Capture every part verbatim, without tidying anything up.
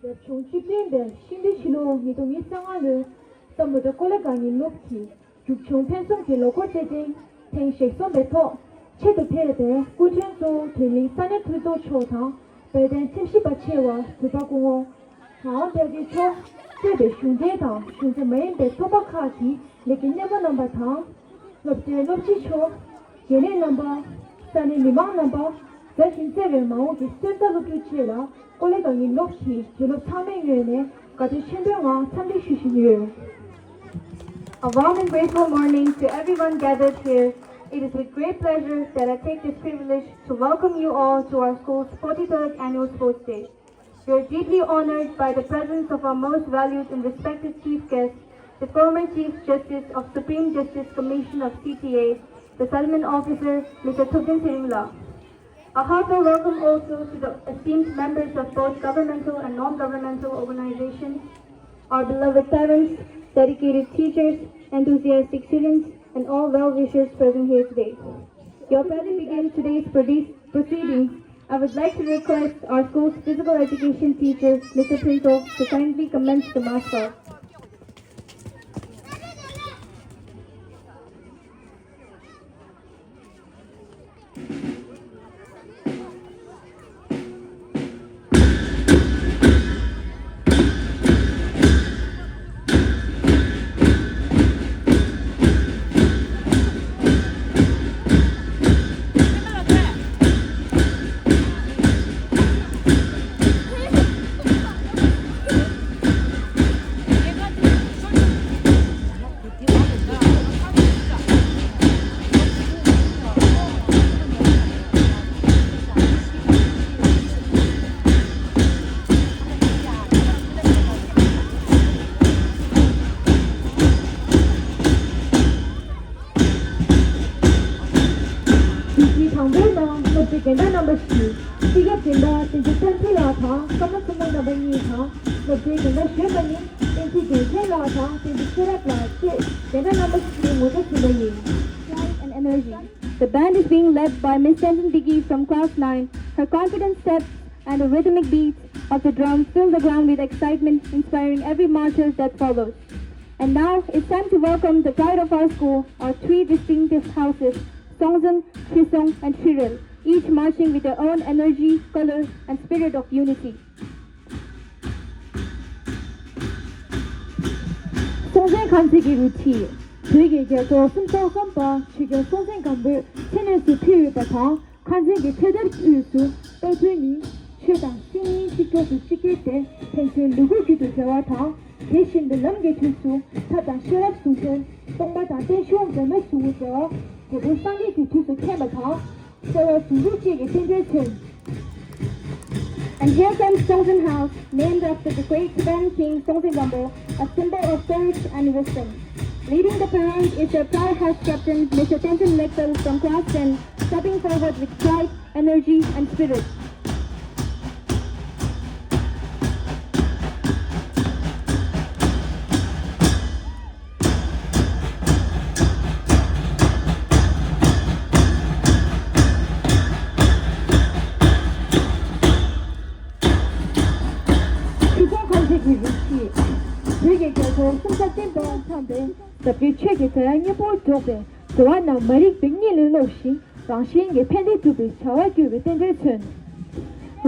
རབ་བྱུང་བཅུ་བདུན་པའི་ཤིང་སྦྲུལ་ཕྱི་ལོ་ཉིས་སྟོང་ཉི་ཤུ་རྩ་ལྔ་ལོའི་བསམ་བློ་དང་ཀོ་ལེ་གང་ཉིད་སློབ་ཀྱི་རྒྱུག་ཆུང་ཕན་སུམ་གྱི་ལོ་འཁོར་རྩེད་འགྲན་ཐེངས་ཞེ་གསུམ་པའི་ཐོག་ཆེད་དུ་ཕེབས་པའི་སྐུ་མགྲོན་གཙོ་བོ་དོན་གླིང་ས་གནས་འཐུས་ཚོགས་མཆོག་དང་། དཔལ་ལྡན་ཁྲིམས་ཞིབ་པ་ཆེ་བ་ཟུར་པ་སྐུ་ངོ་ངག་དབང་དཔལ་སྒྲོན་མཆོག་གཙོས་པའི་གཞུང་འབྲེལ་དང་གཞུང་འབྲེལ་མ་ཡིན་པའི་ཚོགས་པ་ཁག་གི་ལས་ཀའི་སྣེ་མོ་རྣམ་པ་དང་། སློབ་གྲྭའི་སློབ་སྤྱི་མཆོག་རྒན་ལས་རྣམ་པ། ས་གནས་མི་མང་རྣམ་པ། དེ་བཞིན་བརྩེ་བའི་མ་འོངས་ཀྱི་སོན་རྩ་སློབ་ཕྲུག་བཅས་ལ་ཀོ་ལེ་གང་ཉིད་སློབ་ཀྱི་དགེ་སློབ་ཚང་མའི་ངོས་ནས་དགའ་སྤྲོ་ཆེན་པོའི་ངང་འཚམས་འདྲི་ཞུ་བཞིན་ཡོད། A warm and grateful morning to everyone gathered here. It is with great pleasure that I take this privilege to welcome you all to our school's forty-third Annual Sports Day. We are deeply honored by the presence of our most valued and respected chief guest, the former Chief Justice of Supreme Justice Commission of C T A, the settlement officer, Mister Thupten Tshering La. A heartfelt welcome also to the esteemed members of both governmental and non-governmental organizations, our beloved parents, dedicated teachers, enthusiastic students, and all well-wishers present here today. Your presence begins today's proce- proceedings. I would like to request our school's physical education teacher, Mister Printo, to kindly commence the march past. དུས་ཚིགས་དང་པོའི་ནང་སློབ་གྲྭའི་འགན་བདག་རྣམ་པ་བཞི། སྤྱི་ཁྱབ་འགན་བདག་བསྟན་འཛིན་བསྟན་འཛིན་ལགས་དང་ཀརྨ་མཚོ་མོ་རྣམ་པ་གཉིས་དང་། སློབ་གྲྭའི་འགན་བདག་གཞོན་པ་ནི་བསྟན་འཛིན་རྒྱལ་མཚན་ལགས་དང་བསྟན་འཛིན་ཚེ་རབ་ལགས་བཅས་འགན་བདག་རྣམ་པ་བཞི་ངོ་སྤྲོད་ཞུས་པ་ཡིན། Life and energy. The band is being led by Miss Tenzin Biggie from class nine. Her confident steps and the rhythmic beats of the drum fill the ground with excitement, inspiring every marcher that follows. And now, it's time to welcome the pride of our school, our three distinctive houses, Songtsen, Trisong, and Tshirel, each marching with their own energy, color, and spirit of unity. སྲོང་བཙན་ཁ་འཛིན་གྱི་རུ་ཁྲིད། བོད་ཀྱི་རྒྱལ་པོ་སུམ་ཅུ་སོ་གསུམ་པ་ཆོས་རྒྱལ་སྲོང་བཙན་སྒམ་པོས་ཚེ་སྣོད་སུ་ཕུལ་ཡོད་པ་དང་། ཁ་འཛིན་གྱི་ཁྲི་དར་དབུས་སུ་དཔལ་དོན་ནི་ཆོས་དང་སྲིད་གཉིས་གཅིག་གྲོགས་སུ་གཅིག་སྐྱེས་ཏེ་ཕན་ཚུན་ལུས་པོ་རྒྱུད་དུ་འབྲེལ་བ་དང་། དེ་བཞིན་དུ་ལམ་གྱི་དུས་སུ་ཐབས་དང་ཤེས་རབ་ཟུང་འབྲེལ། སྟོང་པ་དང་བརྟན་བཞུགས་འབྲལ་མེད་ཟུང་དུ་འབྲེལ་བ། རྒྱལ་པོ་སངས་རྒྱས་ཀྱི་དུས་སུ་མཁྱེན་པ་དང་། གསོལ་བ་ཟུང་འཇུག་བཅས་ཀྱི་རྟེན་འབྲེལ་མཚོན། And here comes Songtsen House, named after the great Tibetan king Songtsen Gampo, a symbol of courage and wisdom. Leading the parade is their proud house captain, Mister Tenzin Lekpel from class ten, stepping forward with pride, energy, and spirit. ཁྲི་སྲོང་ཁ་འཛིན་གྱི་རུ་ཁྲིད། བོད་ཀྱི་རྒྱལ་པོ་སུམ་ཅུ་སོ་བདུན་པ་འཁྲུངས་པའི་ཟབ་རྒྱས་ཆོས་ཀྱི་དོན་སྙིང་པོར་འཇོག་པའི་འགྲོ་བ་རྣམས་མ་རིག་པའི་གཉིད་ལས་སློབ་ཞིང་། རང་གཞན་གྱི་ཕན་བདེ་སྒྲུབ་པའི་བྱ་བ་བསྒྱུར་བའི་རྟེན་འབྲེལ་མཚོན།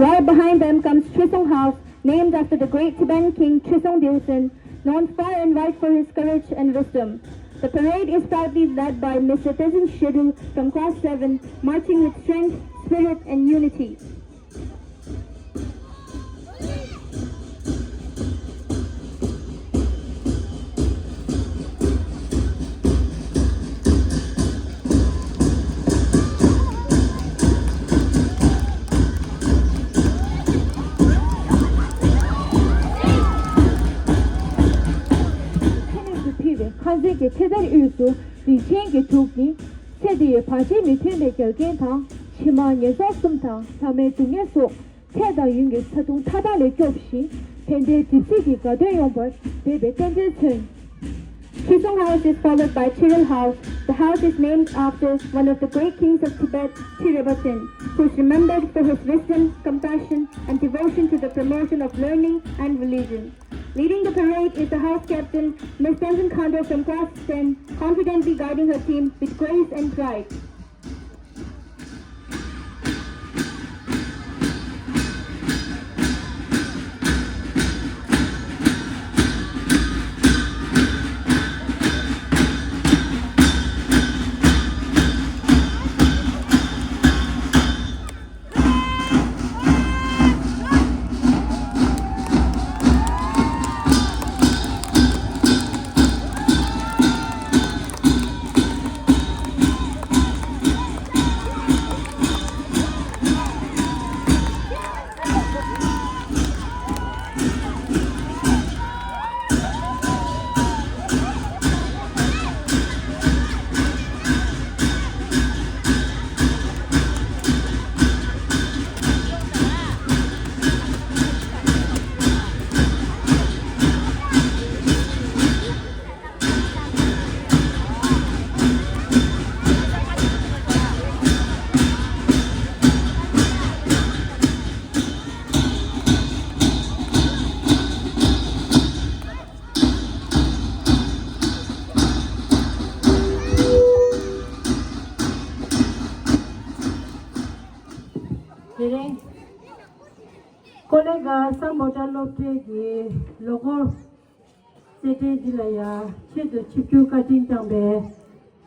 Right behind them comes Trisong House, named after the great Tibetan king Trisong Delsen, known far and wide for his courage and wisdom. The parade is proudly led by Mister Tenzin Shirul from class seven, marching with strength, spirit, and unity. ཁ་འཛིན་གྱི་ཁྲི་དར་དབུས་སུ་རིན་ཆེན་གྱི་དུག་ནི། ཚེ་འདིའི་བར་ཆད་མི་ཐོན་པའི་རྒྱལ་མཚན་དང་། ཕྱི་མ་ངན་སོང་གསུམ་དང་ལྷ་མིའི་སྡུག་བསྔལ་སོགས་ཚེ་དང་ཡུན་གྱི་ཚ་གདུང་མཐའ་དག་ལས་སྐྱོབ་ཞིང་། ཕན་བདེའི་གྲིབ་བསིལ་གྱི་དགའ་སྟོན་ཡོང་བར་འབད་པའི་རྟེན་འབྲེལ་མཚོན། Trisong House is followed by Chirel House, The house is named after one of the great kings of Tibet, Shri Rinpoche, who is remembered for his wisdom, compassion, and devotion to the promotion of learning and religion. Leading the parade is the house captain, Miss Tenzin Khandu from class ten, confidently guiding her team with grace and pride. དེ་རིང་ཀོ་ལེ་གྷལ་སམ་བྷོ་ཊ་སློབ་གྲྭའི་གི་ལོ་འཁོར་རྩེད་འགྲན་འདི་ལ་ཡང་ཆེད་དུ་ཆིབས་བསྒྱུར་བཀའ་དྲིན་བསྐྱངས་པའི་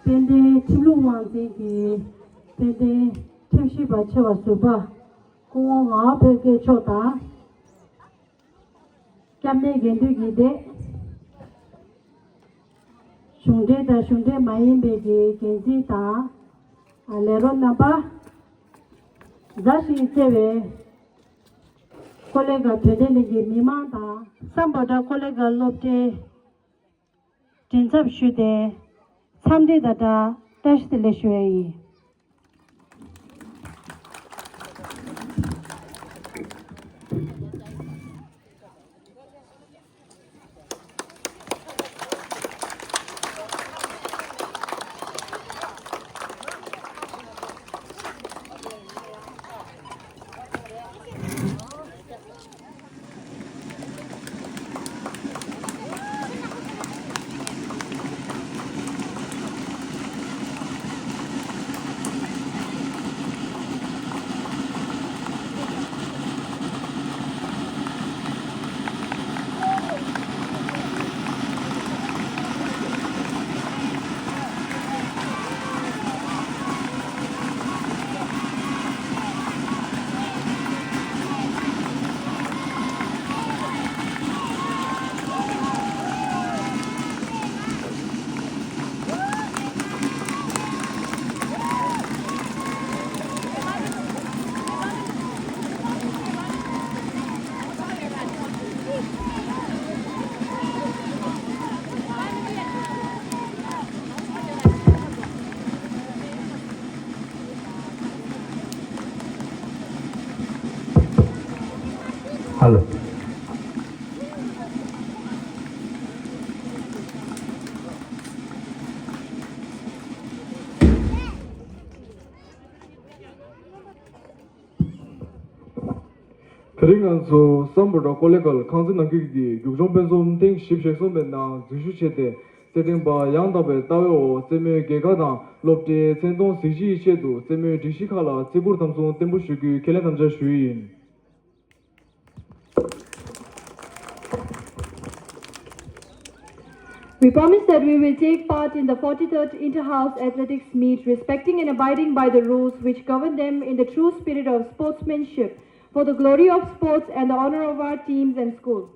དཔལ་ལྡན་ཁྲིམས་ལུགས་དབང་འཛིན་གྱི་དཔལ་ལྡན་ཁྲིམས་ཞིབ་པ་ཆེ་བ་ཟུར་པ་སྐུ་ངོ་ངག་དབང་དཔལ་སྐྱེད་མཆོག་དང་། སྐྱབས་གནས་དགེ་འདུན་གྱི་སྡེ། གཞུང་འབྲེལ་དང་གཞུང་འབྲེལ་མ་ཡིན་པའི་གི་འགན་འཛིན་དང་། ལས་རོགས་རྣམ་པ། མཛའ་ཞིང་བརྩེ་བའི་ཀོ་ལེ་གྷལ་དོན་ལྡན་གླིང་གི་མི་མང་དང་། སམ་བྷོ་ཊ་ཀོ་ལེ་གྷལ་སློབ་གྲྭའི་མགྲིན་ཚབ་ཞུས་ཏེ། འཚམས་འདྲི་དང་སྦྲགས་བཀྲ་ཤིས་བདེ་ལེགས་ཞུ་ཡ་ཡིན། ཧ་ལོ། དེ་རིང་ང་ཚོ་སམ་བྷོ་ཊ་ཀོ་ལེ་གྷལ་ཁང་ཚན་ནང་ཁུལ་གྱི་རྒྱུག་མཆོང་དཔོན་ཚོགས་ཐེངས་བཞི་བཅུ་ཞེ་གསུམ་པའི་ནང་འཛུལ་ཞུགས་བྱས་ཏེ། རྩེད་འགྲན་པ་ཡང་དག་པའི་ལྟ་བའི་འོག་རྩེད་མོའི་རྒྱལ་ཁ་དང་སློབ་གྲྭའི་མཚན་མཐོང་གཟི་བརྗིད་ཆེད་དུ་རྩེད་མོའི་སྒྲིག་གཞི་ཁག་ལ་བརྩི་བཀུར་དམ་བཟུང་བརྟན་པོ་ཞུ་རྒྱུའི་ཁས་ལེན་དམ་བཅའ་ཞུ་ཡི་ཡིན། We promise that we will take part in the forty-third Inter-House Athletics Meet, respecting and abiding by the rules which govern them in the true spirit of sportsmanship, for the glory of sports and the honor of our teams and school.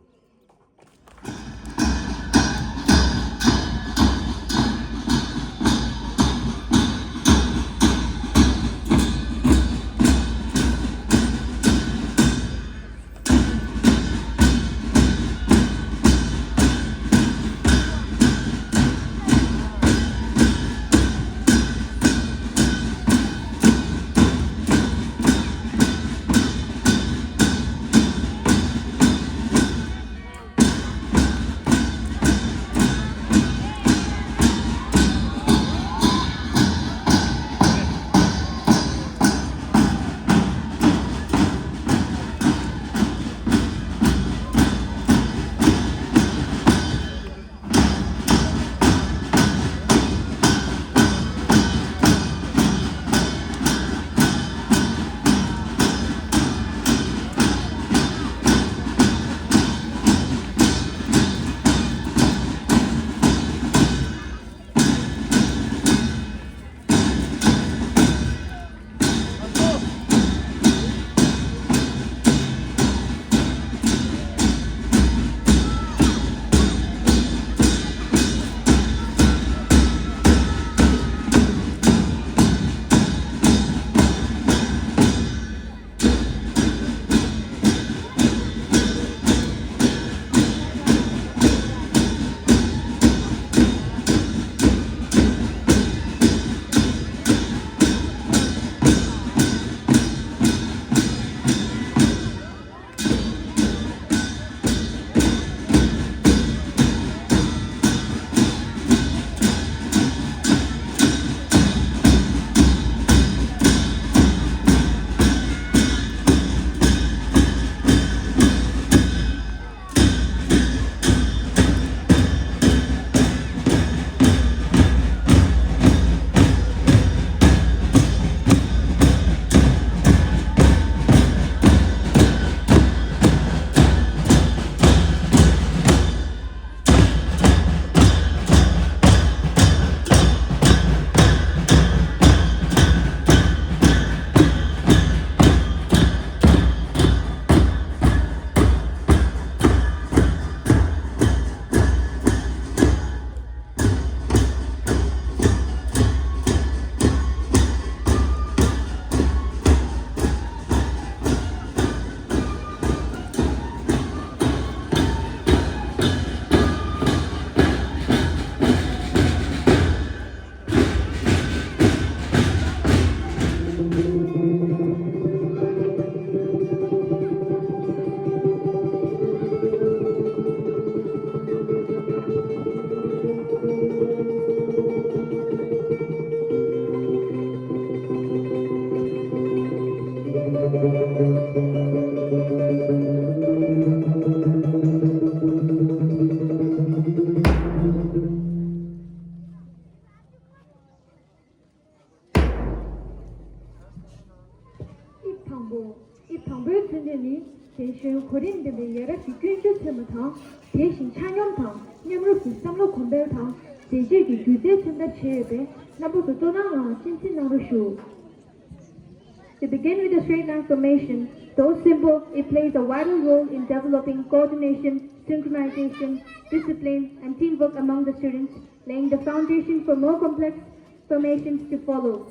པོ། དབྱིབས་དང་པོའི་མཚོན་དོན་ནི། རྒན་གཞོན་གོ་རིམ་ལྡན་པའི་ཡ་རབས་ཀྱི་ཀུན་སྤྱོད་མཚོན་པ་དང་། དེ་བཞིན་ཆ་སྙོམས་དང་མཉམ་རུབ་ཀྱི་བསམ་བློ་གོང་འཕེལ་དང་མཛད་རྗེས་ཀྱི་སྒྱུ་རྩལ་མཚོན་ཐབས་བྱས་ཡོད་པས། རྣམ་པ་ཚོ་སྤྲོ་སྣང་ངང་གཅེས་འཛིན་གནང་རོགས་ཞུ། To begin with the straight line formation, though simple, it plays a vital role in developing coordination, synchronization, discipline, and teamwork among the students, laying the foundation for more complex formations to follow.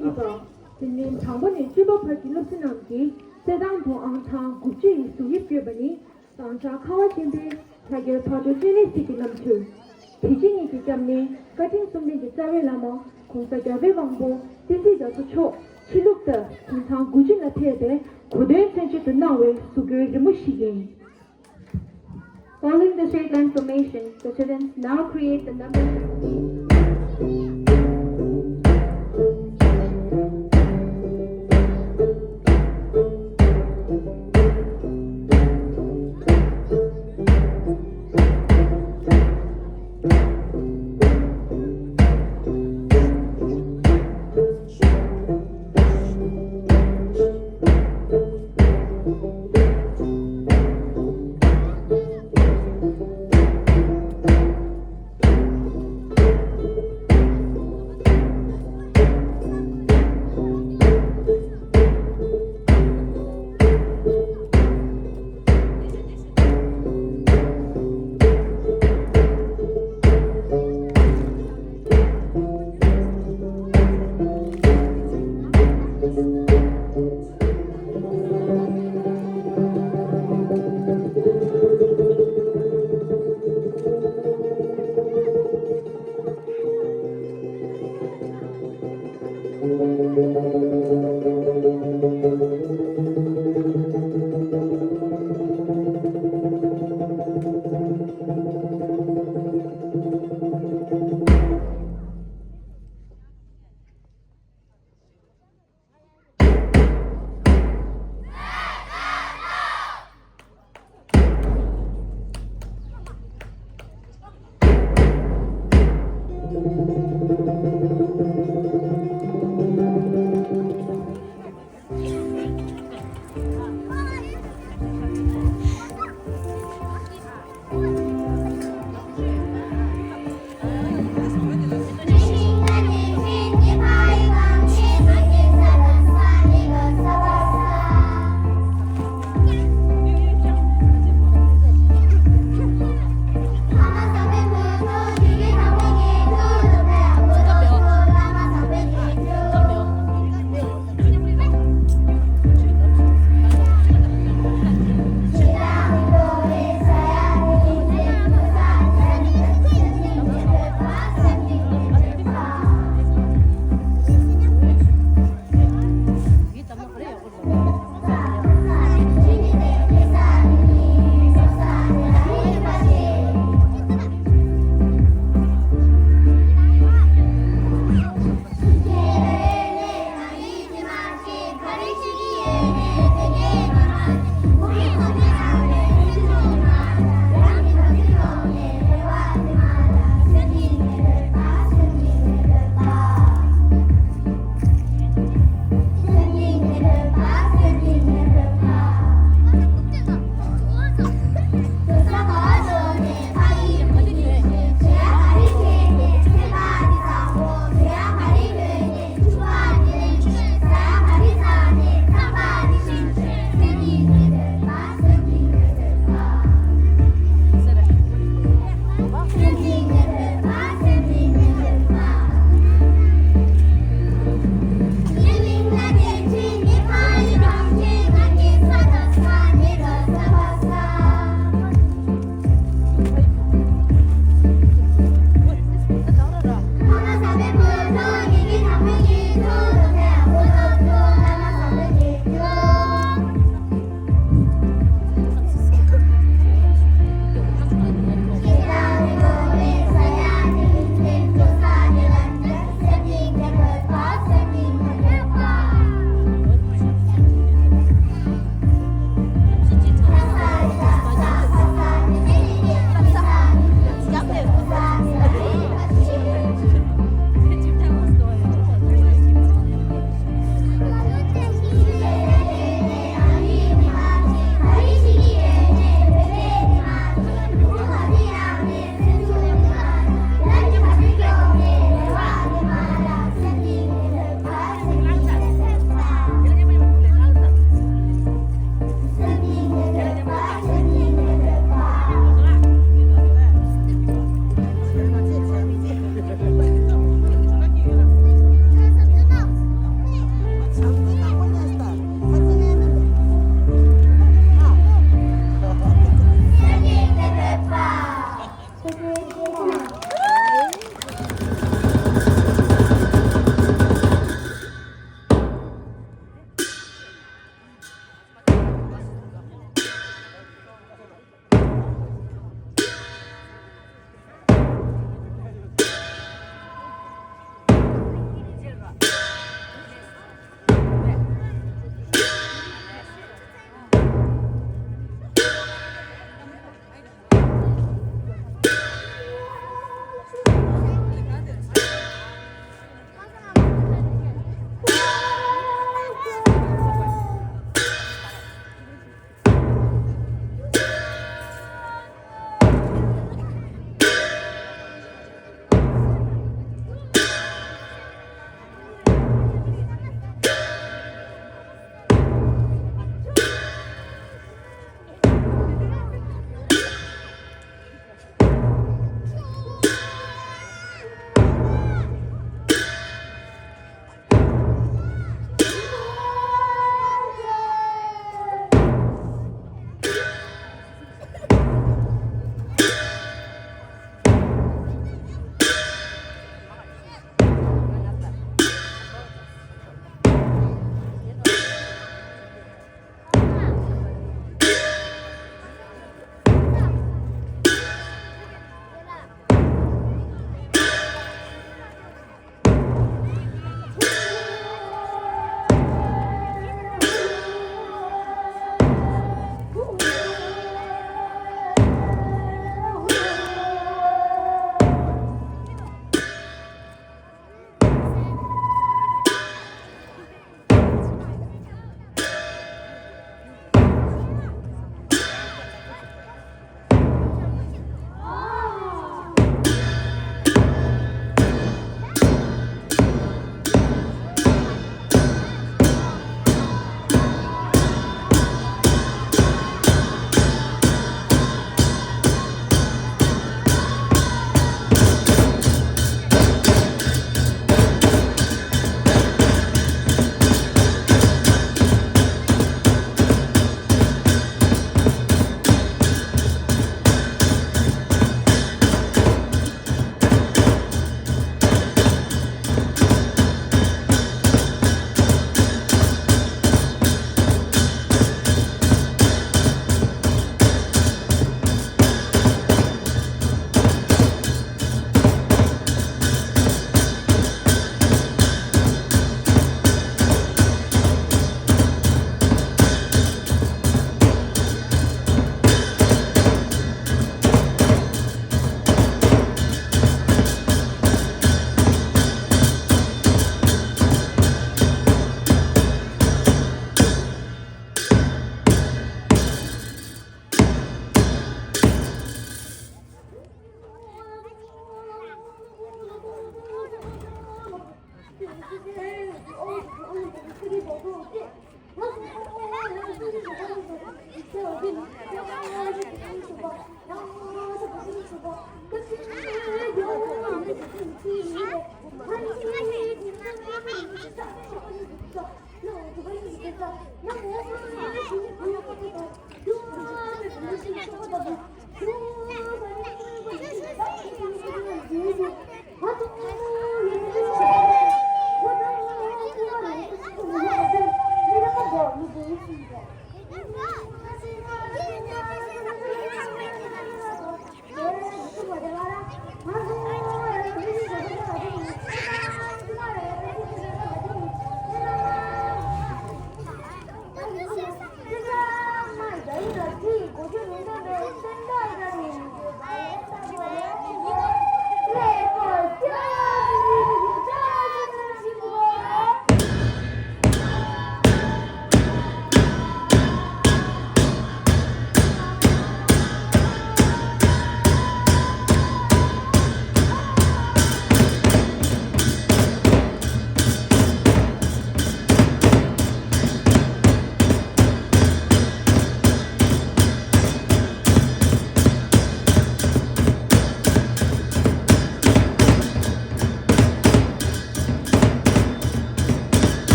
གཉིས་པ། དེ་ནས་དང་པོ་ནས་བཅུ་པ་བར་གྱི་སློབ་ཕྲུག་རྣམས་ཀྱིས་རྩེད་ཐང་དུ་ཨང་གྲངས་དགུ་བཅུ་ཡི་གཟུགས་དབྱིབས་བཀོད་པ་ནི། ཨང་གྲངས་ཁ་བ་ཅན་པའི་ལྷ་རྒྱལ་ཕག་གྲུ་སྤྱན་རས་གཟིགས་ཀྱི་རྣམ་ཐར། དེ་རྗེས་ཉིད་ཀྱི་སྐྱབས་གནས་བཀའ་དྲིན་གསུམ་ལྡན་གྱི་རྩ་བའི་བླ་མ་གོང་ས་རྒྱལ་བའི་དབང་པོ་བསྟན་འཛིན་རྒྱ་མཚོ་མཆོག་ཕྱི་ལུགས་ལྟར་ཨང་གྲངས་དགུ་བཅུ་ལ་ཕེབས་པའི་གོ་སྟོན་མཚོན་བྱེད་དུ་གནང་བའི་གཟུགས་སྐྱོན་རི་མོ་ཞིག་ཡིན། Following the straight line formation, the students now create the number.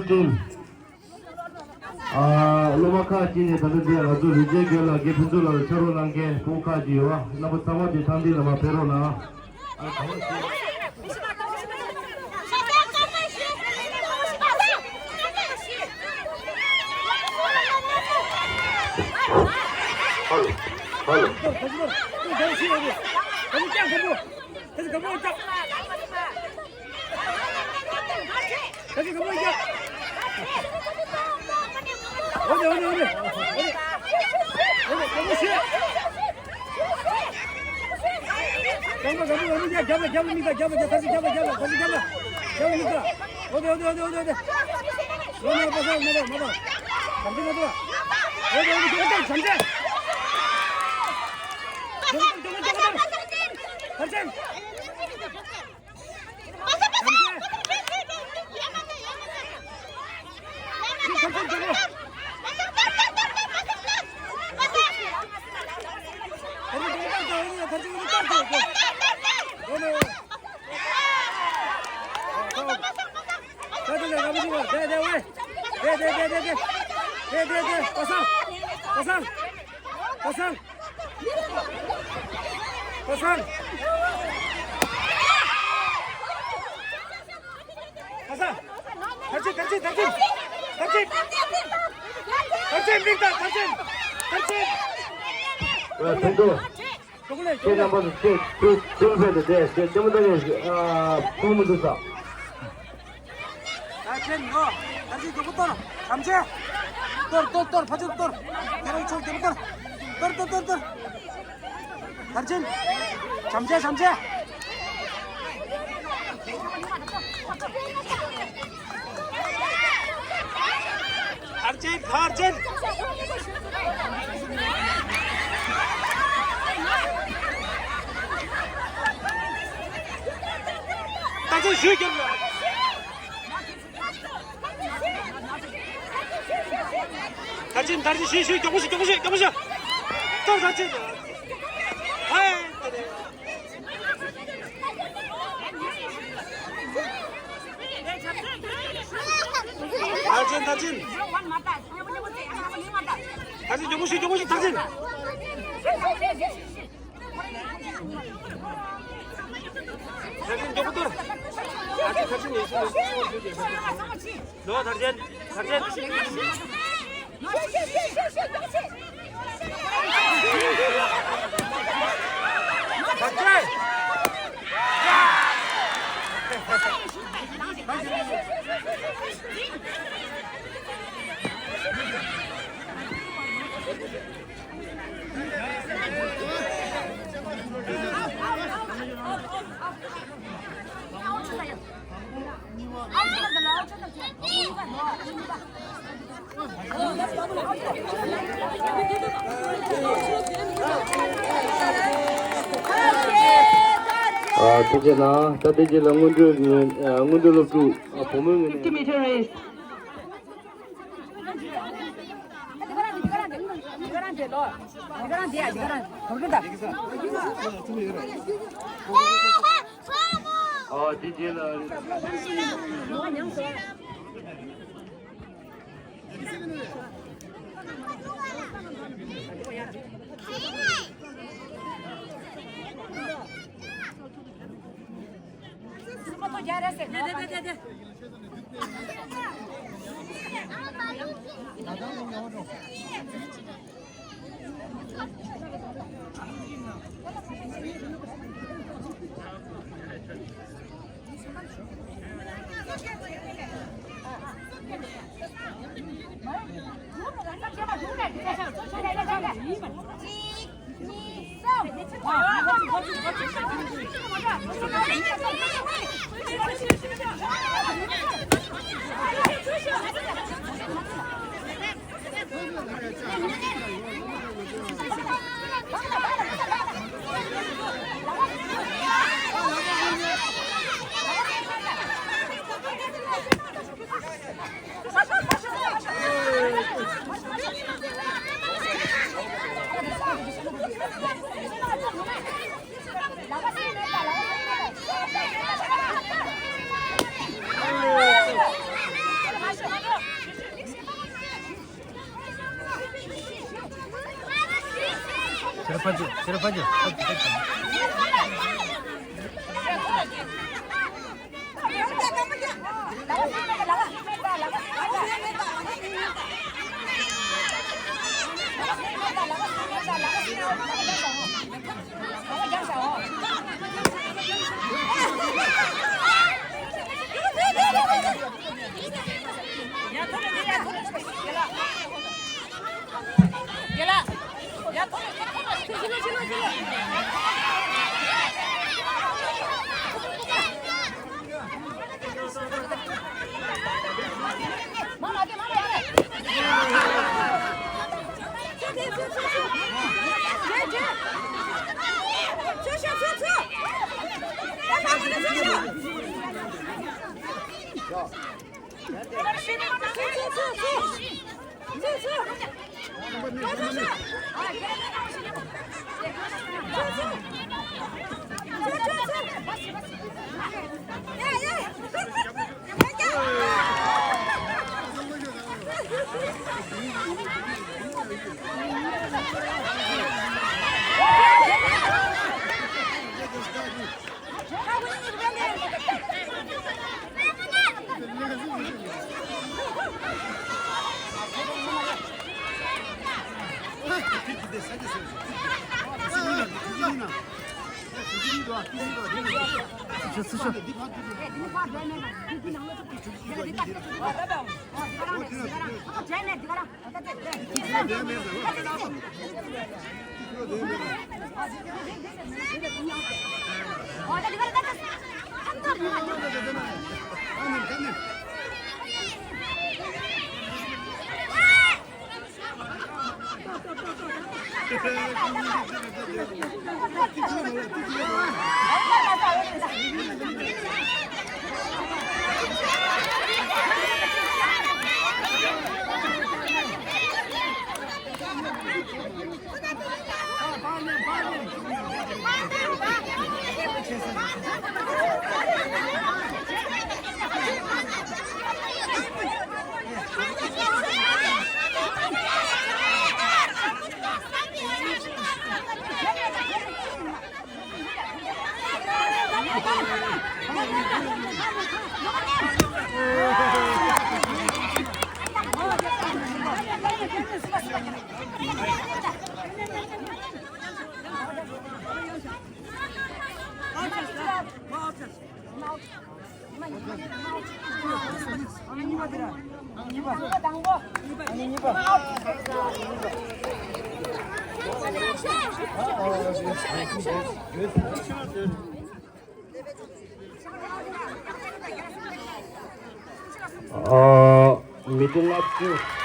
ཊིམ། ཨ། སློབ་མ་ཁག་ཅིག་ནས་ད་ལྟ་འདིར་ང་ཚོ་ལུས་རྩལ་དགེ་ལགས་དགེ་ཕུན་ཚོགས་ལགས་ལ་ཕྱག་རོགས་གནང་མཁན་ཕྲུ་གུ་ཁག་ཅིག་ཡོད་པ། རྣམ་པ་ཚང་མ་དེ་ཐང་འདི་ལ་མར་ཕེབས་རོགས་གནང་། ཨ། གང་ཞིག་ཧ་ལོ། ཧ་ལོ། ཁ་སང་། ཁ་སང་། ཁ་སང་། ཐར་ཅིག་ཐར་ཅིག་ཐར་ཅིག་ཐར་ཅིག་ཐར་ཅིག་ཐར་ཅིག་མིག་ལྟ། ཐར་ཅིག་ཐར་ཅིག་ཨ། ཐུང་ཐུང་། ཁྱེད་རྣམ་པ་ཚོ་ཁྱེད་ཁྱེད་ཁྱེད་ཕེབས་ཏེ་དེ་དེ་ལྟད་མོ་ལྟ་མཁན་ཞིག་ཨ། ཐུག་མི་འདུག་ས། ད་ཁྱེད་ནོ། ད་ཅིག་མགྱོགས་པོ་གཏོར། བྱམས་ཆེ། གཏོར་གཏོར་གཏོར། ཕར་ཕྱོགས་གཏོར། དེ་རང་ཕྱོགས་མགྱོགས་པོ་གཏོར། གཏོར་གཏོར་གཏོར་གཏོར། ཐར་ཅིག་བྱམས་ཆེ། བྱམས་ཆེ། ཐར་ཅིག་ཐར་ཅིག་ད་ཅིག་ཞུས་ཀྱང་། ཐར་ཅིག་ཐར་ཅིག་ཞུས་ཞུས། མགྱོགས་པོ་ཞིག་མགྱོགས་པོ་ཞིག་མགྱོགས་པོ་ཞིག་གཏོར། ཐར་ཅིག་ཧའི། དེ་རེད། ཐར་ཅིག་ཐར་ཅིག་ཐར་ཅིག་མགྱོགས་པོ་ཞིག་མགྱོགས་པོ་ཞིག་ཐར་ཅིག་ཐར་ཅིག་མགྱོགས་པོ་གཏོར། ཐར་ཅིག་ཐར་ཅིག་ནས་ཤུགས་ནས་ཤུགས་ནས་ཤུགས་ནས། ལོ། ཐར་ཅིག་ཐར་ཅིག་ཐར་ཅིག་ཨ། ཐུགས་རྗེ་གནང་། ད་དེ་རྗེས་ལ་སྔོན་འགྲོའི་ངོས། ཨ། སྔོན་འགྲོའི་སློབ་ཕྲུག་ཨ། བུ་མོའི་ངོས་ནས། fifty meter race. ཨ། དེ་རྗེས་ལ། ཕར་ཕྱོགས། ཕྱི་ར་ཕར་ཕྱོགས། ཕར་ཕྱོགས། ཕར་ཕྱོགས། ཨ། མི་དེ་ལ་ཅི། དེ་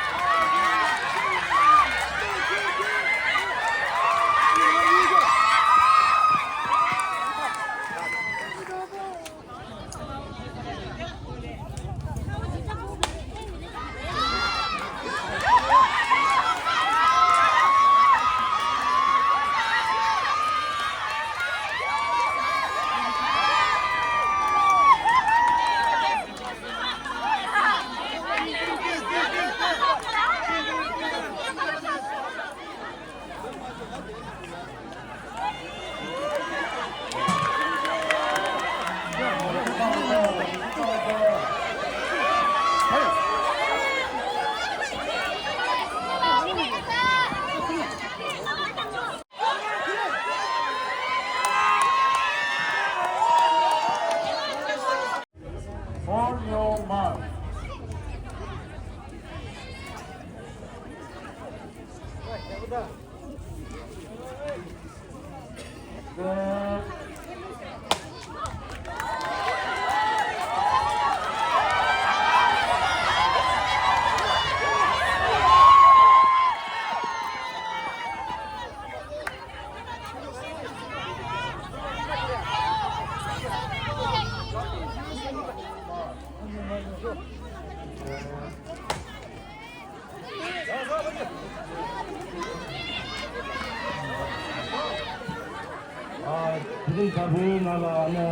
རིང་དྲ་འབུའི་ནང་ལ་ཨ་ནི་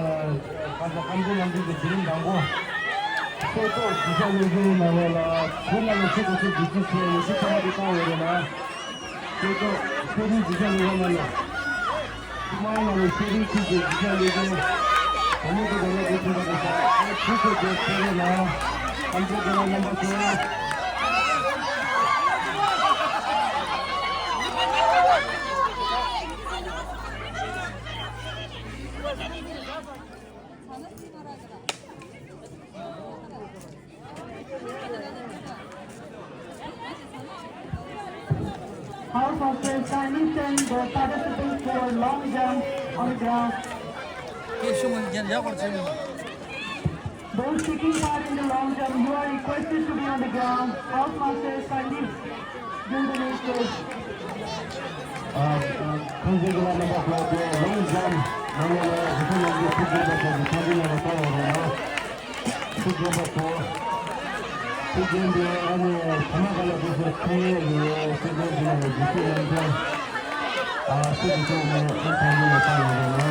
ཁ་སང་ཁམས་ཚན་ནང་ཁུལ་གྱི་དེ་རིང་དང་པོ་སོ་ཏོག་གཞིས་ཆགས་སློབ་གཞིའི་ནང་ལོགས་ལ་བོད་ནང་ལ་ཆུ་གོ་ཆུ་བདུད་རྩི་ཆེ་ཡོད་ཆུ་ཚང་མ་དེ་བཏང་ཡོད་རེད་ན། ཁྱེད་ཚོ་ཤེས་རིག་སྒྱུ་རྩལ་སློབ་གྲྭ་ནང་ལ། ཐུབ་དབང་ལགས་ནས་ཤེས་རིག་ཁུལ་གྱི་སྒྱུ་རྩལ་སློབ་གྲྭའི་བུ་མོ་དང་རྒན་ལགས་ཀྱི་ཐུགས་རྗེ་ཆེ། ཨ་ནི་ཁྱེད་ཚོ་གི་ཁྱེད་རེ་ལ་ཨ་མཆོག་དགེ་ལ་རྣམ་པ་ཚོ། House of Chiefs kindly send the participants for long jump on the ground. Those taking part in the long jump, you are requested to be on the ground. House Masters kindly do the needful. ཁང་ཚན་གྱི་ལ་རྣམ་པ་ཚོ་དེ་ལོང་ཇམ་ནང་ལ་རི་ཁ་ནང་གི་ཐུགས་རྗེ་པ་ཚོ་གི་ཁང་ཚན་ནང་ལ་བལྟ་བ་རེད་ན། ཐུགས་རྗེ་པ་ཚོ། ཐུགས་རྗེ་འདི་ཨ་ནི་ཐ་མ་ག་ལ་དུས་སུ་ཁང་ཡོད་ལུས་ཐུགས་རྗེ་འདི་ལ་རྗེ་ཐུགས་ཡོན་ཏན། ཨ་སུ་དུ་ཐུགས་ནས་ཨ་ཁང་ཚན་ལ་བལྟ་བ་རེད་ན།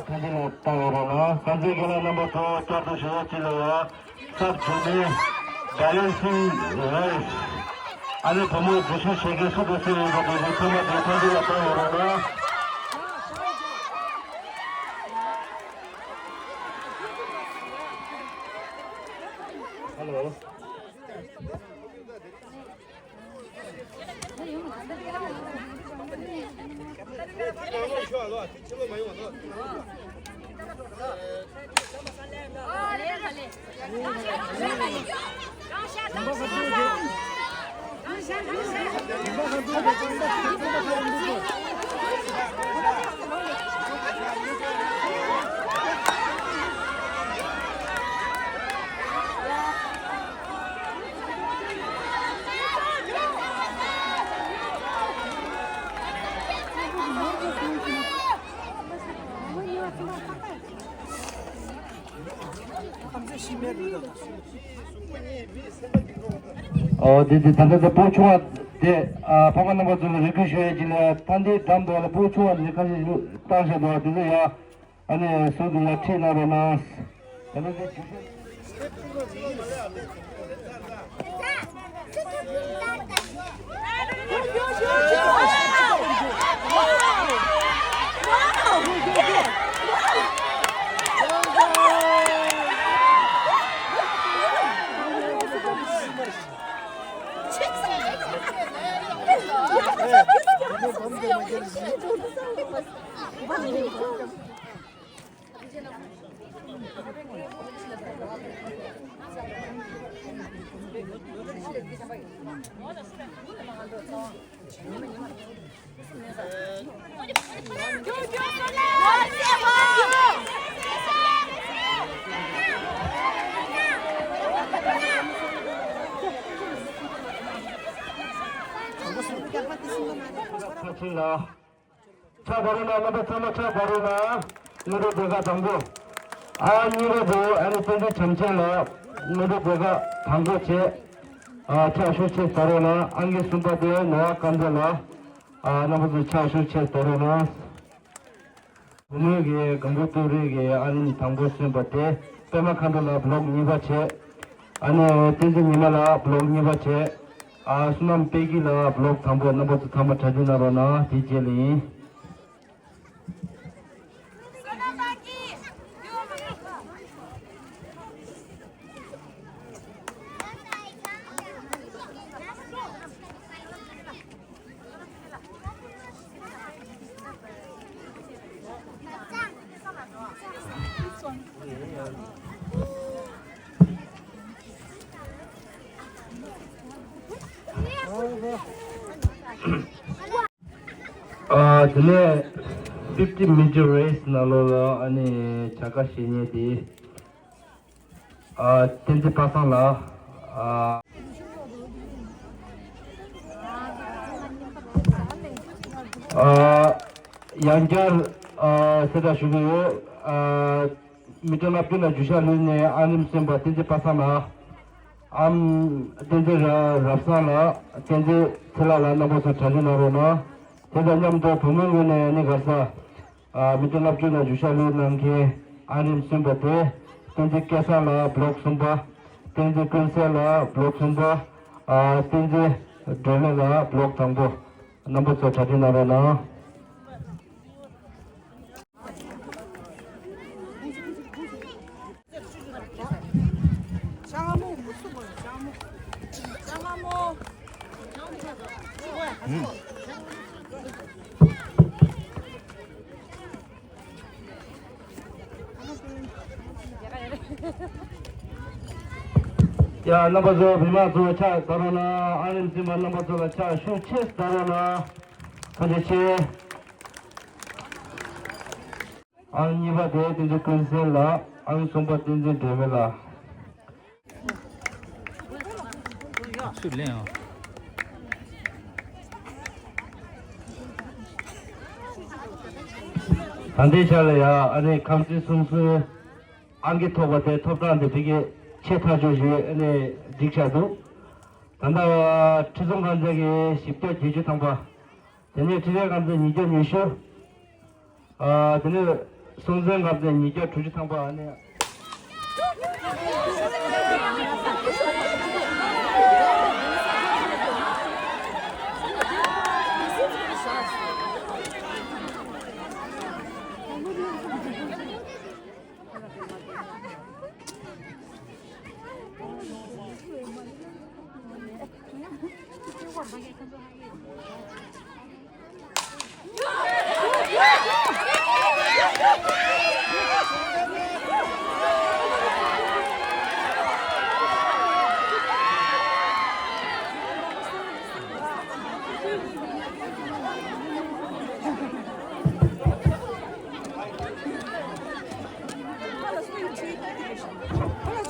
ཁ་ཆེ་ལ་བཏང་ཡོད་རེད་ལ། ཁ་ཆེ་རྒན་ལགས་རྣམ་པ་ཚོ་བསྐྱར་དུ་ཞུ་ཡ་ཅི་ལ་ཡ། ཚབ་བྱུང་ནས་བྷེ་ལན་སིང་རེས། ཨ་ནི་བུ་མོ་འཛུལ་ཞུགས་བྱེད་མཁན་སུ་དང་སུ་ཡིན་པ་དེ་ཚོ་ཚང་མ་དེ་ཁ་ཆེ་ལ་བཏང་ཡོད་རེད་ལ། ཧ་ལོ། ཨོ་དེ་དེ་ད་ལྟ་དེ་བུ་ཆུང་བ་དེ་ཨ་ཕ་མ་རྣམ་པ་ཚོ་ལ་རེ་སྐུལ་ཞུ་ཡས་ཀྱི་ལ་ད་འདི་འགྲམ་དུ་ལ་བུ་ཆུང་བ་དེ་ཁ་ཤས་ཤིག་བཏང་བཞག་འདུག་དེ་ཚོ་ཡ། ཨ་ནི་ཟུར་དུ་ཡར་ཁྲིད་གནང་རོགས་གནང་། ད་ནི་འདི་ཇུ་ཤེས། ཕྱག་འབར་རོགས་གནང་། རྣམ་པ་ཚང་མ་ཕྱག་འབར་རོགས་གནང་། སློབ་གྲྭའི་སྡེ་ཁག་དང་པོ། ཨ་གཉིས་པ་དེ་ཨ་ནི་བསྟན་འཛིན་བྱམས་ཆེན་ལགས། སློབ་གྲྭའི་སྡེ་ཁག་དང་པོ་བྱས། ཨ་ཕྱག་ཤུགས་ཆེ་ཟ་རོགས་གནང་། ཨང་ཀི་གསུམ་པ་དེ་ནོར་བ་དཀར་མཛེས་ལགས། ཨ་རྣམ་པ་ཚོ་ཕྱག་ཤུགས་ཆེ་ཟ་རོགས་གནང་། བུ་མོའི་གི་གང་པོ་ཏུ་རིག་གི་ཨ་ནི་དང་པོ་སོན་པ་དེ་པད་མ་མཁའ་འགྲོ་ལགས་བློག་གཉིས་པ་བྱས། ཨ་ནི་བསྟན་འཛིན་ཉི་མ་ལགས་བློག་གཉིས་པ་བྱས། ཨ་བསོད་ནམས་དཔལ་སྐྱིད་ལགས་བློག་དང་པོ། རྣམ་པ་ཚོ་ཚང་མ་གྲ་སྒྲིག་གནང་རོགས་གནང་། དེ་རྗེས་ལ་ཡིན། ཨ་དེ་ནས་ཕིབ་ཊི་མི་ཊར་རེས་ནང་ལོགས་ལ་ཨ་ནི་བྱ་དགའ་བཞེས་མཁན་དེ། ཨ་བསྟན་འཛིན་པ་སངས་ལགས། ཨ་ཨ་ཡང་བསྐྱར་ཨ་གསལ་བསྒྲགས་ཞུ་གི་ཡོད། ཨ་མི་ཊར་ལྔ་བཅུ་ནང་རྒྱུགས་ཤར་ལུས་ནས་ཨང་རིམ་གསན་པ་བསྟན་འཛིན་པ་སངས་ལགས། ཨམ་བསྟན་འཛིན་ར་རབ་བཟང་ལགས། བསྟན་འཛིན་ཚེ་ལགས་ལགས། རྣམ་པ་ཚོ་གྲ་སྒྲིག་གནང་རོགས་གནང་། དེ་དང་མཉམ་དུ་བུ་མོའི་ངོས་ནས་ནི་ག་ས། ཨ་མི་ཊར་ལྔ་བཅུ་ནང་རྒྱུགས་ཤར་ལུས་གནང་མཁན། ཨ་རིམ་གསུམ་པ་དེ། བསྟན་འཛིན་སྐལ་བཟང་ལགས་བློག་གསུམ་པ། བསྟན་འཛིན་ཀུན་གསལ་ལགས་བློག་གསུམ་པ། ཨ་བསྟན་འཛིན་སྒྲོལ་མ་ལགས་བློག་དང་པོ། རྣམ་པ་ཚོ་གྲ་སྒྲིག་གནང་རོགས་གནང་། ཡ། རྣམ་པ་ཚོ་མི་མང་ཚོ་ཕྱག་བརྡབ་རོགས་གནང་། ཨ་རིམ་གསུམ་པ་རྣམ་པ་ཚོ་ལ་ཕྱག་ཤུགས་ཆེ་བརྡབ་རོགས་གནང་། ཐུགས་རྗེ་ཆེ། ཨང་གཉིས་པ་དེ་བསྟན་འཛིན་ཀུན་གསལ་ལགས། ཨང་གསུམ་པ་བསྟན་འཛིན་སྒྲོལ་མ་ལགས། ཚུར་ལེན་ཨང་། ད་ལྟའི་ཆ་ལ་ཡ་ཨ་ནི་ཁམས་ཚན་སོ་སོའི་ཨང་ཀི་ཐོབ་པ་དེ་ཐོབ་ཐང་དེ་ཕ་གི་ཆེ་ཐག་ཆོད་ཞིག་ཨ་ནི་སྒྲིག་བཞག་འདུག་ད་ལྟ་ཁྲི་སྲོང་ཁང་ཚན་གྱི་བཞི་བརྒྱ་བརྒྱད་ཅུ་ཐམ་པ། དེ་ནས་ཁྲི་ལས་ཁང་ཚན་ཉིས་བརྒྱ་ཉི་ཤུ། ཨ་དེ་ནས་སྲོང་བཙན་ཁང་ཚན་ཉིས་བརྒྱ་དྲུག་ཅུ་ཐམ་པ་ཨ་ནི།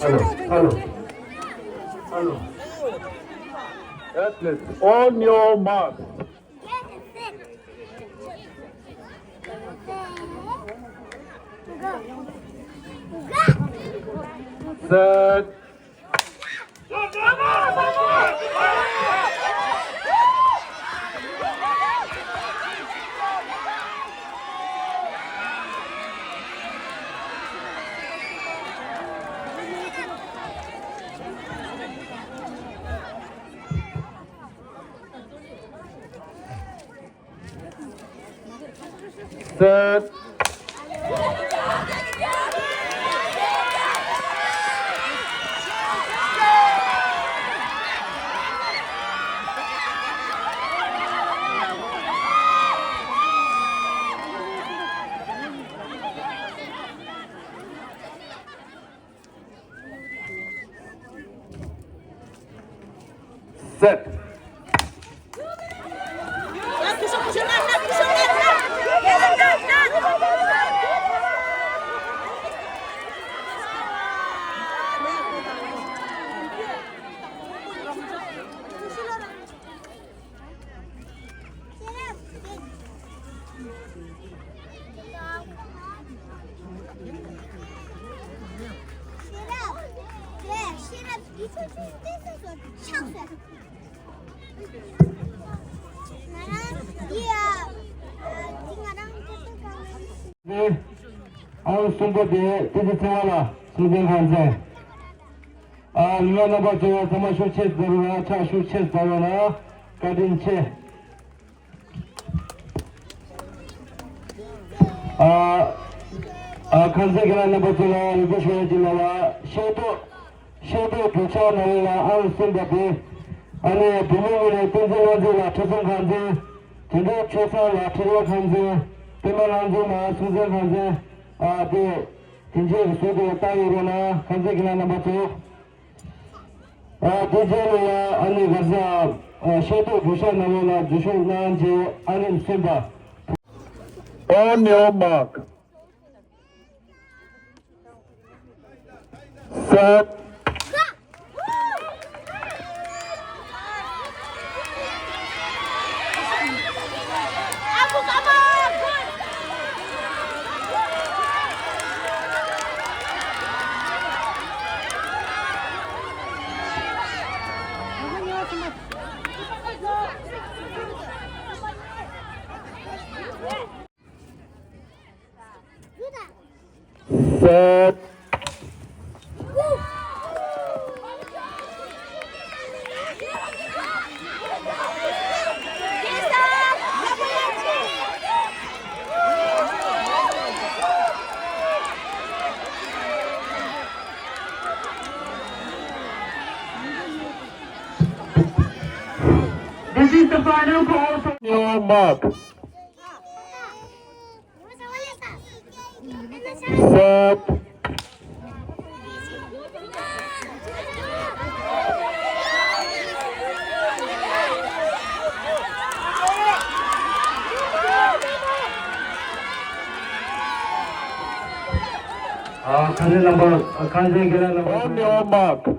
Hello, hello, hello. Athletes, on your mark. Set. Set. Set. ཨང་གསུམ་པ་དེ་བསྟན་འཛིན་ཚེ་དབང་ལགས་སྲོང་བཙན་ཁང་ཚན། ཨ་མི་མང་རྣམ་པ་ཚོ་ཚང་མ་ཤུགས་ཆེ་བརྡབ་རོགས་གནང་། ཕྱག་ཤུགས་ཆེ་བརྡབ་རོགས་གནང་། བཀའ་དྲིན་ཆེ། ཨ་ཨ་ཁང་ཚན་གྱི་རྣམ་པ་ཚོ་ལ་རིན་པོ་ཆེ་ཡོད་ཀྱི་ལ་ལ་ཤེས་རྟོགས། ཤེས་རྟོགས་རྒྱུ་ཆ་ནང་ལ་ཨང་གསུམ་པ་དེ། ཨ་ནི་བུ་མོ་ངོས་ནས་བསྟན་འཛིན་དབང་འཛིན་ལགས་ཁྲི་སྲོང་ཁང་ཚན། དོན་གྲུབ་ཆོས་བཟང་ལགས་ཁྲི་ལས་ཁང་ཚན། པད་མ་ལྷ་འཛོམས་ལགས་སྲོང་བཙན་ཁང་ཚན། ཨ་དེ་དེ་འདྲའི་བཟོ་དེ་བཏང་ཡོད་རེད་ན་ཁང་ཚན་གྱི་ལ་རྣམ་པ་ཚོ། ཨ་དེ་རྗེས་ལ་ཡང་ཨ་ནི་ག་ས་ཨ་ཤེས་རྟོགས་བརྗོད་བྱ་ནང་ལ་འཛུལ་ཞུགས་གནང་རྗེས་ཨ་ནི་གསུམ་པ། On your mark. Set. Set. This is the final call for your mark. Set. ཨ། ཁ་ཤས་རྣམ་པ། ཨ། ཁ་ཤས་རྒན་ལགས་རྣམ་པ།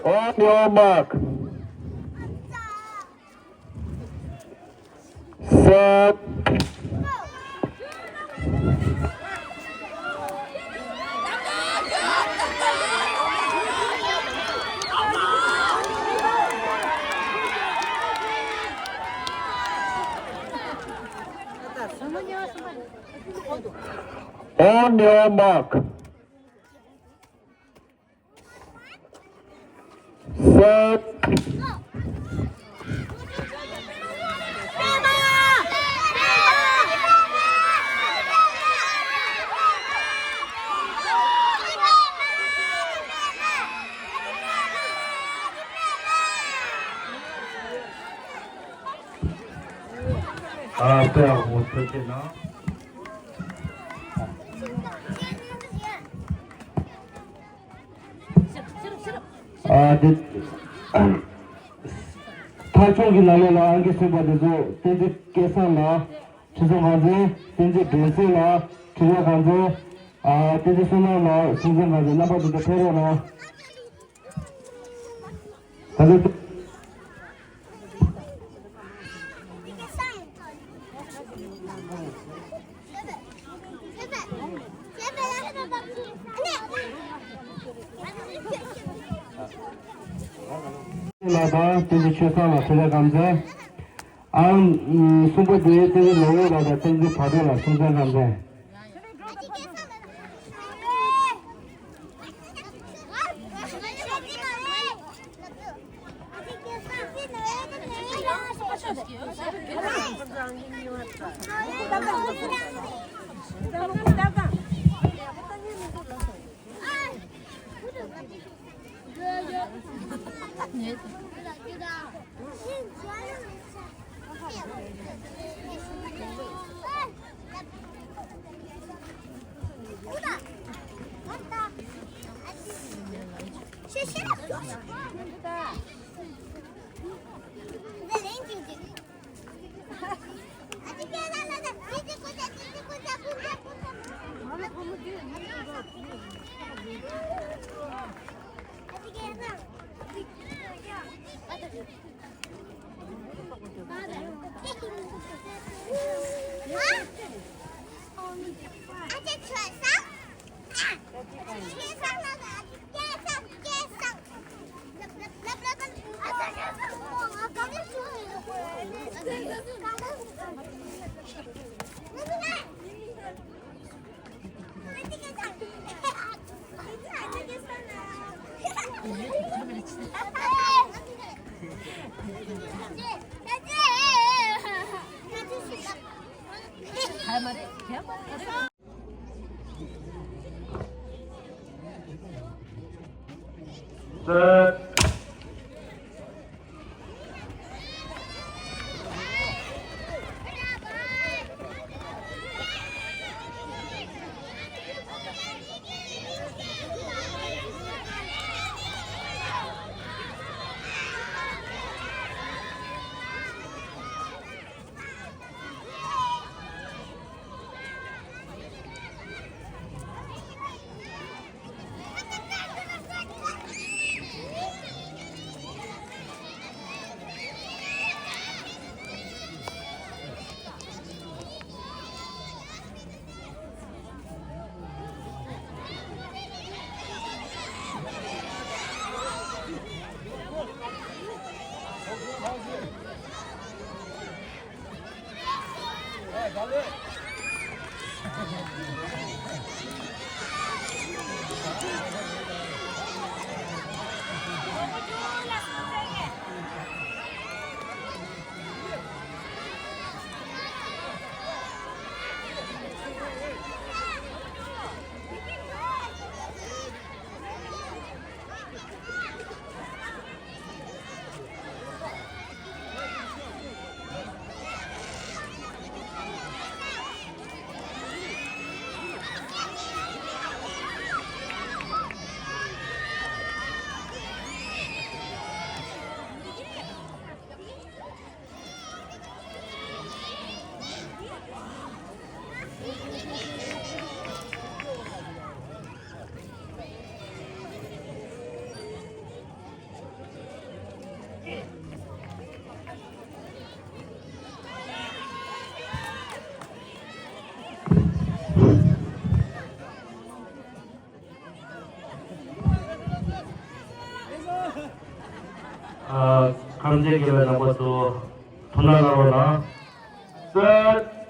On your mark. Set. On your mark. Set. On your mark. Set. ཨ། དཔེ་ཡག་པོ་ཐུགས་རྗེ་གནང་། ཨ། དེ། འཐབ་ཕྱོགས་ཀྱི་ལམ་ལུགས་ལ་ཨང་ཀི་གསུམ་པ་དེ་ཚོ་བསྟན་འཛིན་སྐལ་བཟང་ལགས། ཁྲི་བཟང་ཁང་ཚན། བསྟན་འཛིན་འབྲས་སེང་ལགས། ཁྲི་བཟང་ཁང་ཚན། ཨ། བསྟན་འཛིན་བསོད་ནམས་ལགས། སྲོང་བཙན་ཁང་ཚན། རྣམ་པ་དེ་ཚོ་ཕེབས་རོགས་གནང་། ད་ལྟ། ལགས་དང་། བསྟན་འཛིན་ཆོས་བཟང་ལགས། ཁྲི་བཟང་ཁང་ཚན། ཨང་གསུམ་པ་དེ་བསྟན་འཛིན་ནོར་འོད་ལགས་དང་། བསྟན་འཛིན་བག་སྟོན་ལགས། སྲོང་བཙན་ཁང་ཚན། ཨ། ཁམས་ཚན་དགེ་བའི་ནང་པ་ཚོ་ཐུགས་སྣང་གནང་རོགས་གནང་། སར།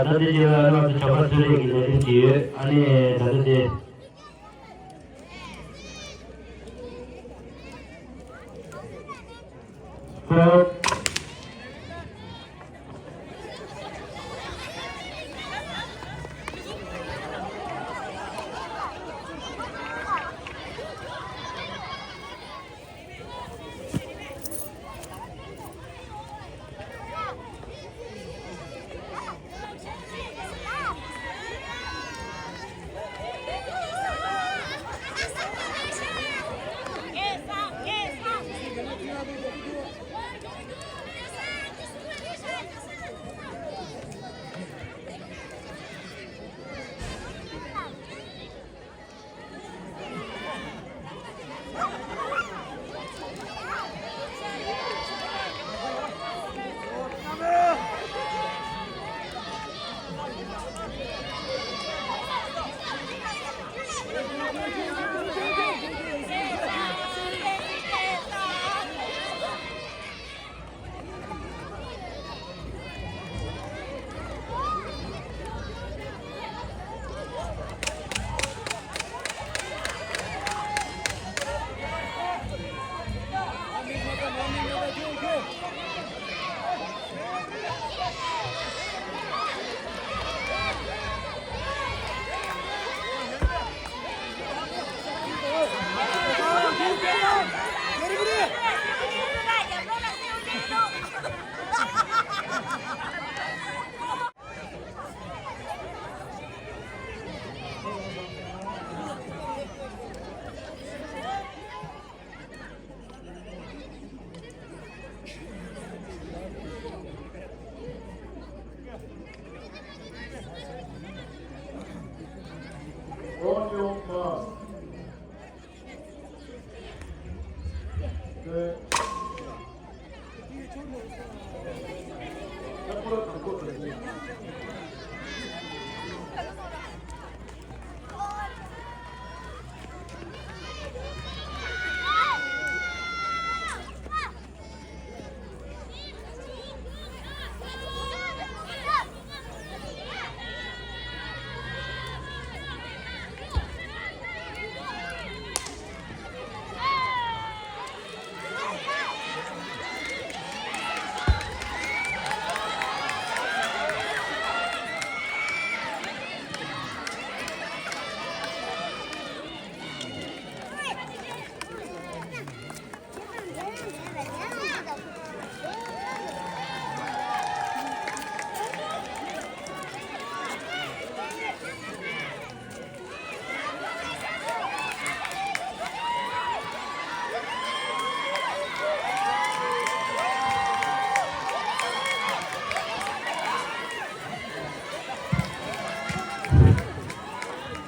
ད་དེ་རྗེས་ལ་ང་ཚོ་བྱ་དགའ་ཚོད་ལས་ཀྱི་ལས་རིམ་ཅིག་ཡོད། ཨ་ནི་ད་ལྟ་དེ།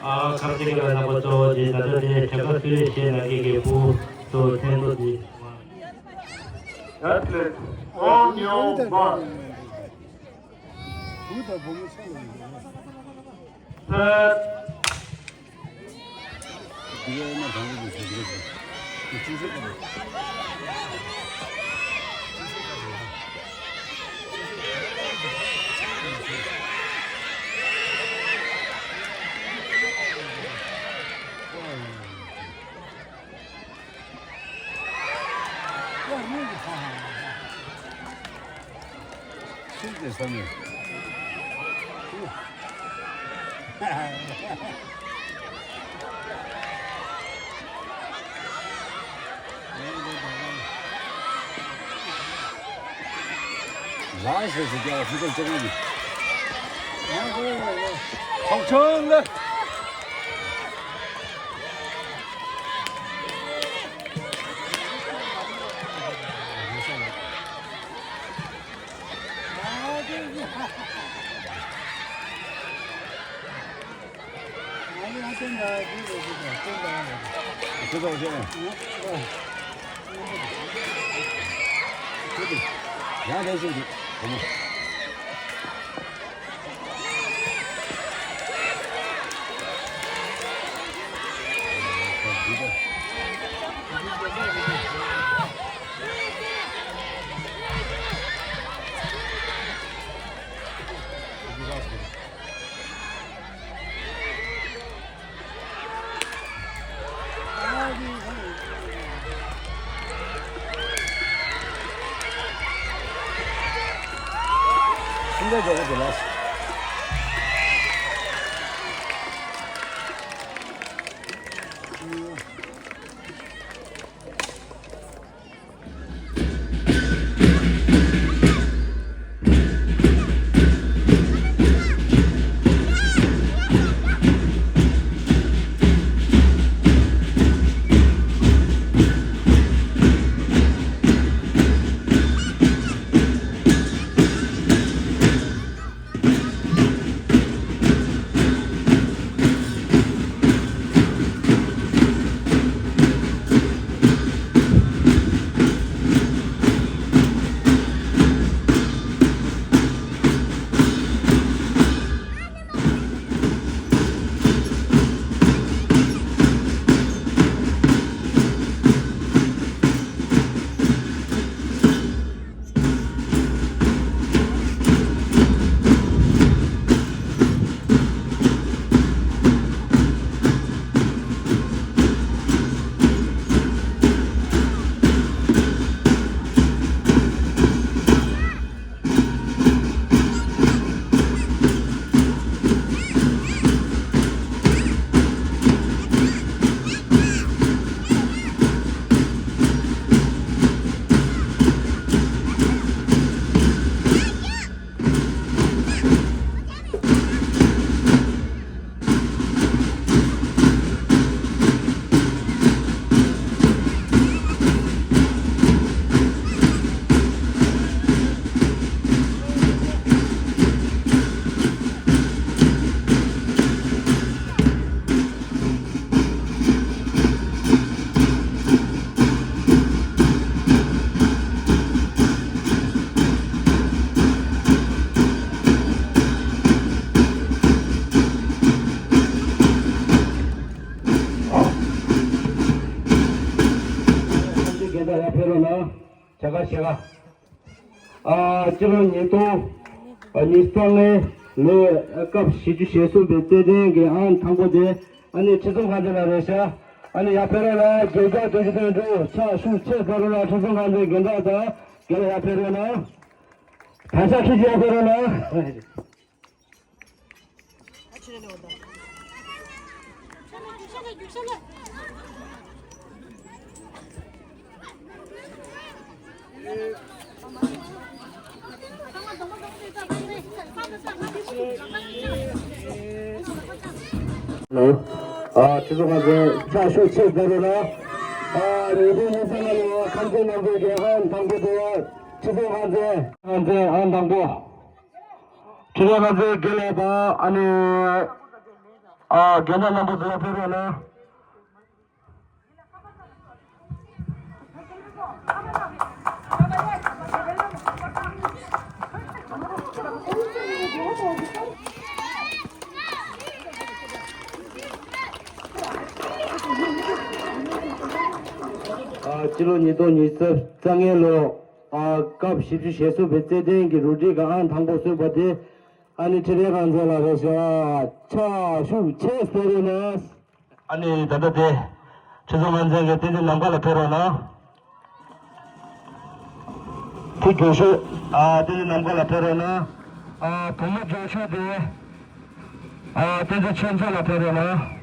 ཨ། ཁམས་སྡེ་ཁག་རྣམ་པ་གཙོ་བོ་དེ་ད་ལྟ་དེ་བྱ་དགའ་ཚོད་ལས་བཞེས་གནང་མཁན་གྱི་བུ་ཚོ་མཚན་ཐོ་དེ། Athlete on your mark. Set. ལགས་ཞེས་སུ་རྒྱལ་བ་ཕུན་ཚོགས་ལྕགས་རིང་གིས། ཚོགས་ཆུང་ལ། ཨ། སྤྱི་ལོ་ཉིས་སྟོང་ཉི་ཤུ་རྩ་ལྔའི་ལོའི་སྐབས་བཞི་བཅུ་ཞེ་གསུམ་པའི་རྩེད་འགྲན་གྱི་ཨང་དང་པོ་དེ་ཨ་ནི་ཁྲི་སྲོང་དཀར་མཛེས་ལགས་རེད་ཤག་ཨ་ནི་ཡར་ཕེབས་རོགས་གནང་། རྒྱལ་རྒྱ་རྡོ་རྗེ་གདན་དྲུག་ཕྱག་ཤུགས་ཆེ་གནང་རོགས་གནང་། ཁྲི་སྲོང་དཀར་མཛེས་རྒན་བདག་དང་རྒན་ལགས་ཡར་ཕེབས་རོགས་གནང་། ད་ཆ་ཁྱེད་ཀྱིས་ཡར་ཕེབས་རོགས་གནང་། ཨ། ཁྲི་སྲོང་དཀར་མཛེས་ཕྱག་ཤུགས་ཆེ་གནང་རོགས་གནང་། ཨ། ཉིས་སྟོང་ཉི་ཤུ་རྩ་ལྔ་ལོའི་ཁམས་ཚན་རྣམ་རྒྱལ་གྱི་ཨང་དང་པོ་དེ་ཁྲི་སྲོང་དཀར་མཛེས། དཀར་མཛེས་ཨང་དང་པོ། ཁྲི་སྲོང་དཀར་མཛེས་རྒན་ལགས་དང་ཨ་ནི། ཨ། རྒན་བདག་རྣམ་པ་ཚོ་ཡར་ཕེབས་རོགས་གནང་། ཨ། སྤྱི་ལོ་ཉིས་སྟོང་ཉི་ཤུ་རྩ་ལྔའི་ལོ། ཨ། སྐབས་བཞི་བཅུ་ཞེ་གསུམ་པའི་རྩེད་འགྲན་གྱི་རུ་སྒྲིག་གི་ཨང་དང་པོ་སོན་པ་དེ་ཨ་ནི་ཁྲི་སྲོང་དཀར་མཛེས་ལགས་རེད་ཤག་ཕྱག་ཤུགས་ཆེ་གནང་རོགས་གནང་། ཨ་ནི་ད་ལྟ་དེ་ཁྲི་སྲོང་དཀར་མཛེས་ཀྱིས་བསྟན་འཛིན་ནམ་མཁའ་ལ་ཕེབས་རོགས་གནང་། དེ་རྒྱུགས་ཤོག་ཨ། བསྟན་འཛིན་ནམ་མཁའ་ལ་ཕེབས་རོགས་གནང་། ཨ། བུ་མོ་རྒྱུགས་ཤོག་དེ། ཨ། བསྟན་འཛིན་ཆོས་མཚོ་ལ་ཕེབས་རོགས་གནང་།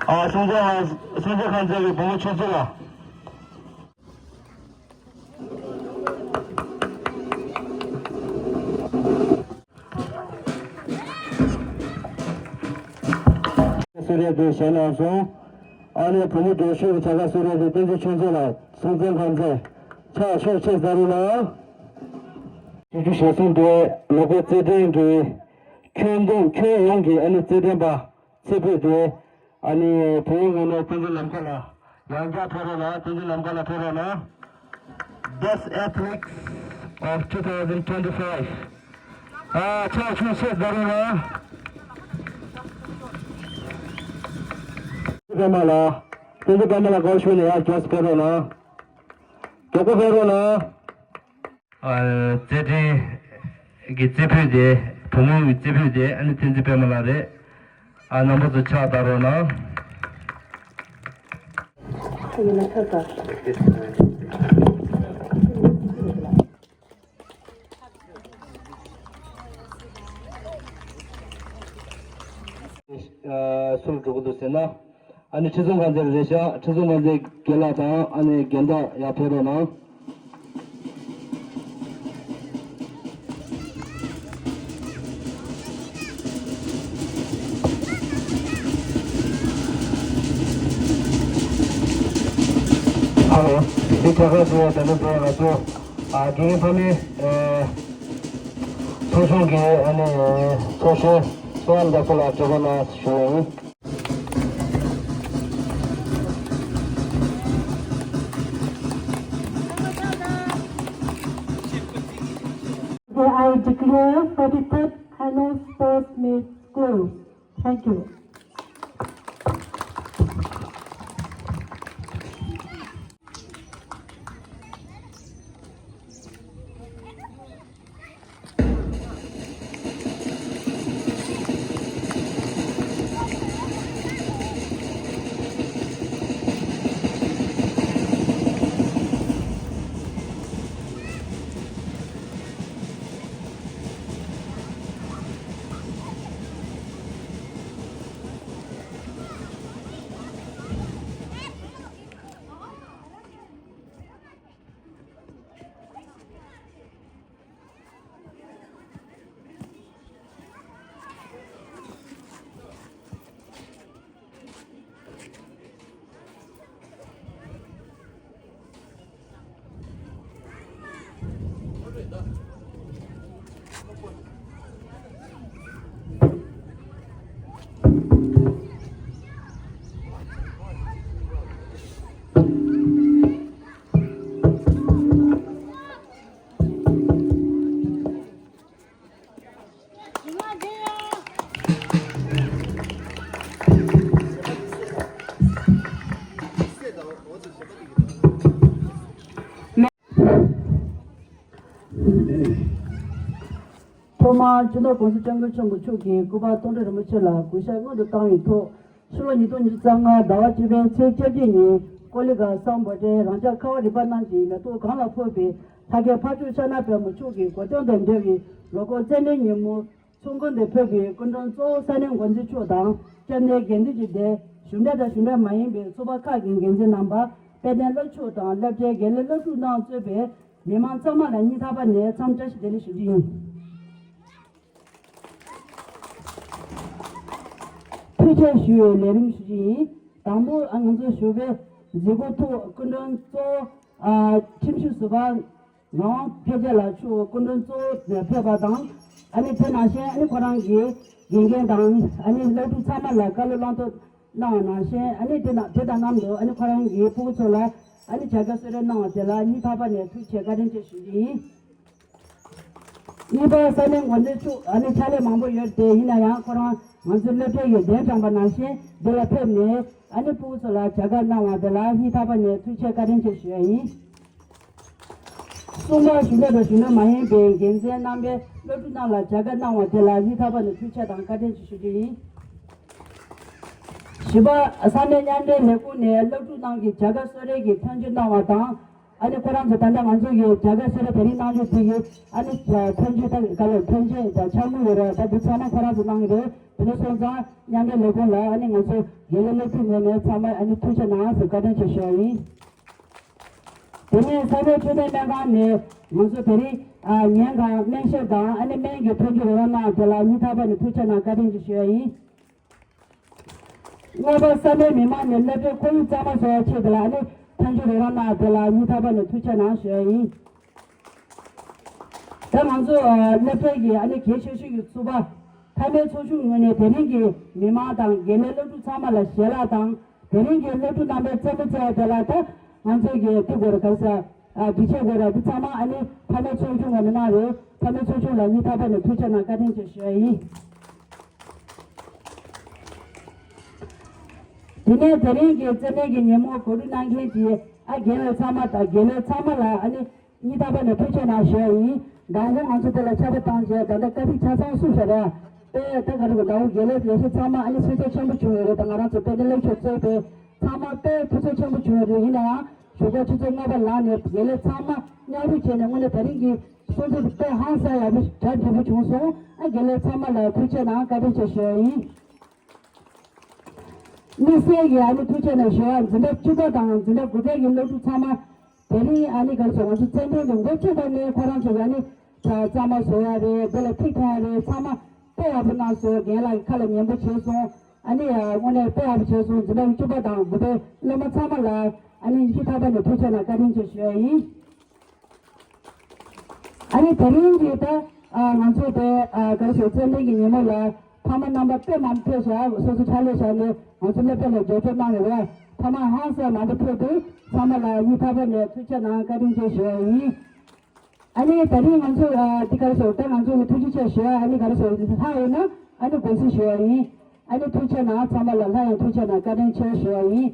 ཨ། སྲོང་བཙན། སྲོང་བཙན་དཀར་མཛེས་ཀྱི་བུ་མོ་ཆོས་མཚོ་ལགས། གསོལ་རས་དེ་བཞེས་གནང་སོང་། ཨ་ནི་བུ་མོ་རྒྱུགས་ཤོག་གི་བྱ་དགའ་གསོལ་རས་དེ་བསྟན་འཛིན་ཆོས་མཚོ་ལགས། སྲོང་བཙན་དཀར་མཛེས། ཕྱག་ཤུགས་ཆེ་གནང་རོགས་གནང་། བཞི་བཅུ་ཞེ་གསུམ་པའི་ལོ་འཁོར་རྩེད་འགྲན་གྱི་ཁྱོན་བསྡོམས་ཁྱོན་ཡོངས་ཀྱི་ཨ་ནི་རྩེད་འགྲན་པ་ཚེ་འཕོས་དེ། ཨ་ནི་བུ་མོ་ངོས་ནས་བསྟན་འཛིན་ནམ་མཁའ་ལགས། ཡང་བསྐྱར་ཕེབས་རོགས་གནང་། བསྟན་འཛིན་ནམ་མཁའ་ལགས་ཕེབས་རོགས་གནང་། Best Athlete of two thousand twenty-five. ཨ། ཕྱག་ཤུགས་ཆེ་གནང་རོགས་གནང་། བསྟན་འཛིན་པད་མ་ལགས། བསྟན་འཛིན་པད་མ་ལགས་སྐུ་ཞབས་ནས་ཡར་མགྱོགས་སུ་ཕེབས་རོགས་གནང་། མགྱོགས་པོ་ཕེབས་རོགས་གནང་། ཨ། རྩེད་འགྲན་གྱི་རྩེ་ཕུད་དེ། བུ་མོ་གི་རྩེ་ཕུད་དེ་ཨ་ནི་བསྟན་འཛིན་པད་མ་ལགས་རེད། ཨ། རྣམ་པ་ཚོ་ཕྱག་བརྡབ་རོགས་གནང་། ཡིན་ན་ཁ་ཁ། ཨ་སུ་ལ་འགྲོ་གི་འདུག་ཟེར་ན། ཨ་ནི་ཁྲི་སྲོང་ལྷ་མཛེས་རེད་ཤག་ཁྲི་སྲོང་ལྷ་མཛེས་རྒན་ལགས་དང་ཨ་ནི་རྒན་བདག་ཡར་ཕེབས་རོགས་གནང་། ཨ་ལོ། འདི་ཁྱབ་ཁ་བཟོ་བ་དེ་ནི་འདི་ང་ཚོ་ཨ་དགེ་རྒན་ཕ་མའི་ཨེ་ཚོགས་ཆུང་གི་ཨ་ནི་ཚོགས་གཞོན་བསོད་ནམས་རྒྱ་མཚོ་ལགས་འབྲེལ་བ་གནང་ཞུ་བ་ཡིན། I declare forty-third annual sports meet closed. Thank you. ཐོག་མར་སྤྱི་ནོར་༸གོང་ས་༸སྐྱབས་མགོན་ཆེན་པོ་མཆོག་གི་སྐུ་པར་སྟོང་ཕྲག་རིན་པོ་ཆེ་ལ་གུས་ཞབས་སྔོན་དུ་བཏང་བའི་ཐོག་ཕྱི་ལོ་ཉིས་སྟོང་ཉི་ཤུ་རྩ་ལྔ་ཟླ་བ་བཅུ་པའི་ཚེས་བཅོ་བརྒྱད་ཉིན་ཀོ་ལི་གྷལ་སམ་བྷོ་ཊའི་རང་འཇགས་ཁ་བ་རི་པ་རྣམས་ཀྱི་མེ་ཏོག་གང་ལ་ཕོག་པའི་ལྷ་སྐལ་ཕ་ཕྱུག་ཤ་ན་པདྨོ་མཆོག་གི་གོ་སྟོན་དང་འབྲེལ་བའི་ལོ་འཁོར་རྩེད་འགྲན་ཉིན་མོ་ཚོགས་མགོན་དུ་ཕེབས་པའི་སྐུ་མགྲོན་གཙོ་བོ་ས་གནས་འགོ་འཛིན་མཆོག་དང་སྐྱབས་གནས་དགེ་འདུན་གྱི་སྡེ་གཞུང་འབྲེལ་དང་གཞུང་འབྲེལ་མ་ཡིན་པའི་ཚོགས་པ་ཁག་གི་འགན་འཛིན་རྣམ་པ་དཔལ་ལྡན་སློབ་ཕྲུག་དང་སློབ་གྲྭའི་དགེ་ལས་སློབ་ཕྲུག་རྣམས་གཙོས་པའི་མི་མང་ཚང་མ་ལ་སྙིང་ཐག་པ་ནས་འཚམས་བཀྲ་ཤིས་བདེ་ལེགས་ཞུ་རྒྱུ་ཡིན། ཐུགས་རྗེ་ཆེ་ཞུ་བའི་ལས་རིམ་ཞུ་རྒྱུ་ཡིན། དང་པོ་ཨ་ང་ཚོ་ཞོགས་པའི་མཛད་སྒོ་ཐོག་སྐུ་མགྲོན་གཙོ་བོ་ཨ་ཁྲིམས་ཞིབ་ཟུར་པ་ངག་དབང་འཕེལ་རྒྱས་ལགས་མཆོག་སྐུ་མགྲོན་གཙོ་བོ་ཕེབས་པ་དང་ཨ་ནི་དེ་ནང་བཞིན་ཨ་ནི་ཁོ་རང་གི་དགེ་རྒན་དང་ཨ་ནི་སློབ་ཕྲུག་ཚང་མ་ལ་བཀའ་སློབ་བསླང་དོར་གནང་བ་ནང་བཞིན་ཨ་ནི་དེ་དང་དེ་དང་མཉམ་དུ་ཨ་ནི་ཁོ་རང་གི་སྤུ་གུ་ཚོ་ལ་ཨ་ནི་བྱ་དགའ་གསོལ་རས་གནང་བ་དེ་ལ་སྙིང་ཐག་པ་ནས་ཐུགས་རྗེ་ཆེ་བཀའ་དྲིན་ཆེ་ཞུ་རྒྱུ་ཡིན། གཉིས་པ་ས་གནས་འགོ་འཛིན་མཆོག་ཨ་ནི་ཕྱག་ལས་མང་པོ་ཡོད་དེ་ཡིན་ན་ཡང་ཁོ་རང་ང་ཚོའི་སློབ་གྲྭའི་གདན་དྲངས་པ་ནང་བཞིན་འདི་ལ་ཕེབས་ནས་ཨ་ནི་སྤུ་གུ་ཚོ་ལ་བྱ་དགའ་གནང་བ་དེ་ལ་སྙིང་ཐག་པ་ནས་ཐུགས་རྗེ་ཆེ་བཀའ་དྲིན་ཆེ་ཞུ་ཡ་ཡིན། གསུམ་པ་གཞུང་འབྲེལ་དང་གཞུང་འབྲེལ་མ་ཡིན་པའི་འགན་འཛིན་རྣམ་པས་སློབ་ཕྲུག་རྣམས་ལ་བྱ་དགའ་གནང་བ་དེ་ལ་སྙིང་ཐག་པ་ནས་ཐུགས་རྗེ་ཆེ་དང་བཀའ་དྲིན་ཆེ་ཞུ་རྒྱུ་ཡིན། བཞི་པ་ས་གནས་མཉམ་འབྲེལ་ལས་ཁུངས་ནས་སློབ་ཕྲུག་རྣམས་ཀྱི་བྱ་དགའ་གསོལ་རས་ཀྱི་ཐོན་སྐྱེད་གནང་བ་དང་། ཨ་ནི་ཁོ་རང་ཚོ་ད་ལྟ་ང་ཚོ་ཡི་བྱ་དགའ་གསོལ་རས་དེ་རིང་གནང་རྒྱུ་དེ་ཡི་ཨ་ནི་ཐོན་སྐྱེད་ད་ག་ལ་ཐོན་སྐྱེད་ད་འཆར་དངུལ་ཡོད་རེད། ད་འདི་ཚང་མ་ཁོ་རང་ཚོ་གནང་གི་རེད། དེ་འདྲ་སོང་ཙང་མཉམ་འབྲེལ་ལས་ཁུངས་ལ་ཨ་ནི་ང་ཚོ་དགེ་ལས་སློབ་ཕྲུག་ངོས་ནས་ཚང་མ་ཨ་ནི་ཐུགས་རྗེ་གནང་ཟེར་བཀའ་དྲིན་ཆེ་ཞུ་བ་ཡིན། དེ་ནས་ས་གནས་འཕྲོད་བསྟེན་སྨན་ཁང་ནས་ང་ཚོ་དེ་རིང་ཨ་ཉེན་ཁང་སྨན་ཞབས་དང་ཨ་ནི་སྨན་གྱི་ཐོན་སྐྱེད་རོགས་རམ་གནང་བ་དེ་ལ་སྙིང་ཐག་པ་ནས་ཐུགས་རྗེ་གནང་བཀའ་དྲིན་ཆེ་ཞུ་བ་ཡིན། ལྔ་པ་ས་གནས་མི་མང་ནས་སློབ་གྲྭའི་ཁོར་ཡུག་གཙང་མ་བཟོ་བའི་ཆེད་དུ་ལ་ཨ་ནི་ཐོན་སྐྱེད་རོགས་རམ་གནང་བ་དེ་ལ་སྙིང་ཐག་པ་ནས་ཐུགས་རྗེ་གནང་ཞུ་བ་ཡིན། ད་ང་ཚོ་སློབ་གྲྭ་ཡི་ཨ་ནི་གལ་ཆེ་ཤོས་ཀྱི་ཚོགས་པ་ཕ་མའི་ཚོགས་ཆུང་ངོས་ནས་དེ་རིང་གི་མི་མང་དང་དགེ་ལས་སློབ་ཕྲུག་ཚང་མ་ལ་ཞལ་ལག་དང་དེ་རིང་གི་སློབ་ཕྲུག་རྣམ་པའི་རྩེད་མོ་རྩེ་བ་དེ་ལ་ད་ང་ཚོ་གི་དེ་དགོས་རེད་ག་ས་ཨ་སྒྲིག་ཆས་དགོས་རེད། འདི་ཚང་མ་ཨ་ནི་ཕ་མའི་ཚོགས་ཆུང་ངོས་ནས་གནང་རེད། ཕ་མའི་ཚོགས་ཆུང་ལ་སྙིང་ཐག་པ་ནས་ཐུགས་རྗེ་གནང་བཀའ་དྲིན་ཆེ་ཞུ་བ་ཡིན། དེ་ནས་དེ་རིང་གི་རྩེད་འགྲན་གྱི་ཉིན་མོ་གོ་སྒྲིག་གནང་མཁན་གྱི་ཨ་རྒན་ལགས་ཚང་མ་དང་རྒན་ལགས་ཚང་མ་ལ་ཨ་ནི་སྙིང་ཐག་པ་ནས་ཐུགས་རྗེ་གནང་ཞུ་བ་ཡིན། མདང་དགོང་ང་ཚོ་དེ་ལ་ཆར་པ་བཏང་རྗེས་ད་ལྟ་བཀའ་ཁྲིད་ཆ་ཚང་བསུབས་ཤག་རེད། དཔེ་ད་ག་རེ་གོ་མདང་དགོང་རྒན་ལགས་ལས་བྱེད་ཚང་མ་ཨ་ནི་སེམས་ཁྲལ་ཆེན་པོ་བྱུང་ཡོད་རེད། ད་ང་རང་ཚོ་དཔེ་དེ་ལེགས་ཤོས་གཙོས་པའི་ཚང་མ་དཔེ་ཐུགས་རྗེ་ཆེན་པོ་བྱུང་ཡོད་རེད། ཡིན་ན་ཡང་ཞོགས་པ་ཆུ་ཚོད་ལྔ་པ་ལངས་ནས་རྒན་ལགས་ཚང་མ་མཉམ་རུབ་བྱས་ནས་དངོས་གནས་དེ་རིང་གི་གསུང་ཆོས་དཔེ་ཧང་སང་ཡག་པོ་གྲ་འགྲིག་པོ་བྱུང་སོང་། ཨ་རྒན་ལགས་ཚང་མ་ལ་ཐུགས་རྗེ་གནང་བཀའ་དྲིན་ཆེ་ཞུ་བ་ཡིན། དམིགས་བསལ་གྱི་ཨ་ནི་ཐུགས་རྗེ་ཆེ་ཞུ་བ། འཛིན་གྲྭ་བཅུ་པ་དང་འཛིན་གྲྭ་དགུ་པའི་གི་སློབ་ཕྲུག་ཚང་མ། དེ་རིང་ཨ་ནི་ག་རེ་ཟེར། ང་ཚོ་རྩེད་འགྲན་དེ་འགོ་བཙུགས་པ་ནས་ཁོ་རང་ཚོ་ཨ་ནི་ད་གཙང་མ་བཟོ་ཡ་རེད། དེ་ལ་ཐིག་འཐེན་ཡ་རེད། ཚང་མ་དཔེ་ཡག་པོ་གནང་སོང་། རྒན་ལགས་ཀྱི་ཁ་ལ་ཉན་པོ་བྱས་སོང་། ཨ་ནི་ཨ་དངོས་གནས་དཔེ་ཡག་པོ་བྱས་སོང་། འཛིན་གྲྭ་བཅུ་པ་དང་དགུ་པའི་སློབ་མ་ཚང་མ་ལ་ཨ་ནི་སྙིང་ཐག་པ་ནས་ཐུགས་རྗེ་ཆེ་བཀའ་དྲིན་ཆེ་ཞུ་ཡ་ཡིན། ཨ་ནི་དེ་རིང་གི་ད་ཨ་ང་ཚོ་དེ་ཨ་ག་རེ་ཟེར། རྩེད་འགྲན་གྱི་ཉིན་མོ་ལ་ཕ་མ་རྣམ་པ་དཔེ་མང་པོ་ཕེབས་ཤག་སོ་སོ་ཕྱག་ལས་བཞག་ནས་ང་ཚོ་སློབ་གྲྭ་ལ་རྒྱབ་སྐྱོར་གནང་བའི་ཕ་མ་ཧང་སང་མང་པོ་ཕེབས་འདུག་ཚང་མ་ལ་སྙིང་ཐག་པ་ནས་ཐུགས་རྗེ་གནང་། བཀའ་དྲིན་ཆེ་ཞུ་ཡ་ཡིན། ཨ་ནི་དེ་རིང་ང་ཚོ་ཨ་འདི་ག་རེ་ཟེར། ད་ང་ཚོ་ཐུགས་རྗེ་ཆེ་ཞུ་ཡ། ཨ་ནི་ག་རེ་ཟེར། ལྷག་ཡོད་ན་ཨ་ནི་དགོངས་སེལ་ཞུ་ཡ་ཡིན། ཨ་ནི་ཐུགས་རྗེ་གནང་། ཚང་མ་ལ་སླར་ཡང་ཐུགས་རྗེ་གནང་། བཀའ་དྲིན་ཆེ་ཞུ་ཡ་ཡིན།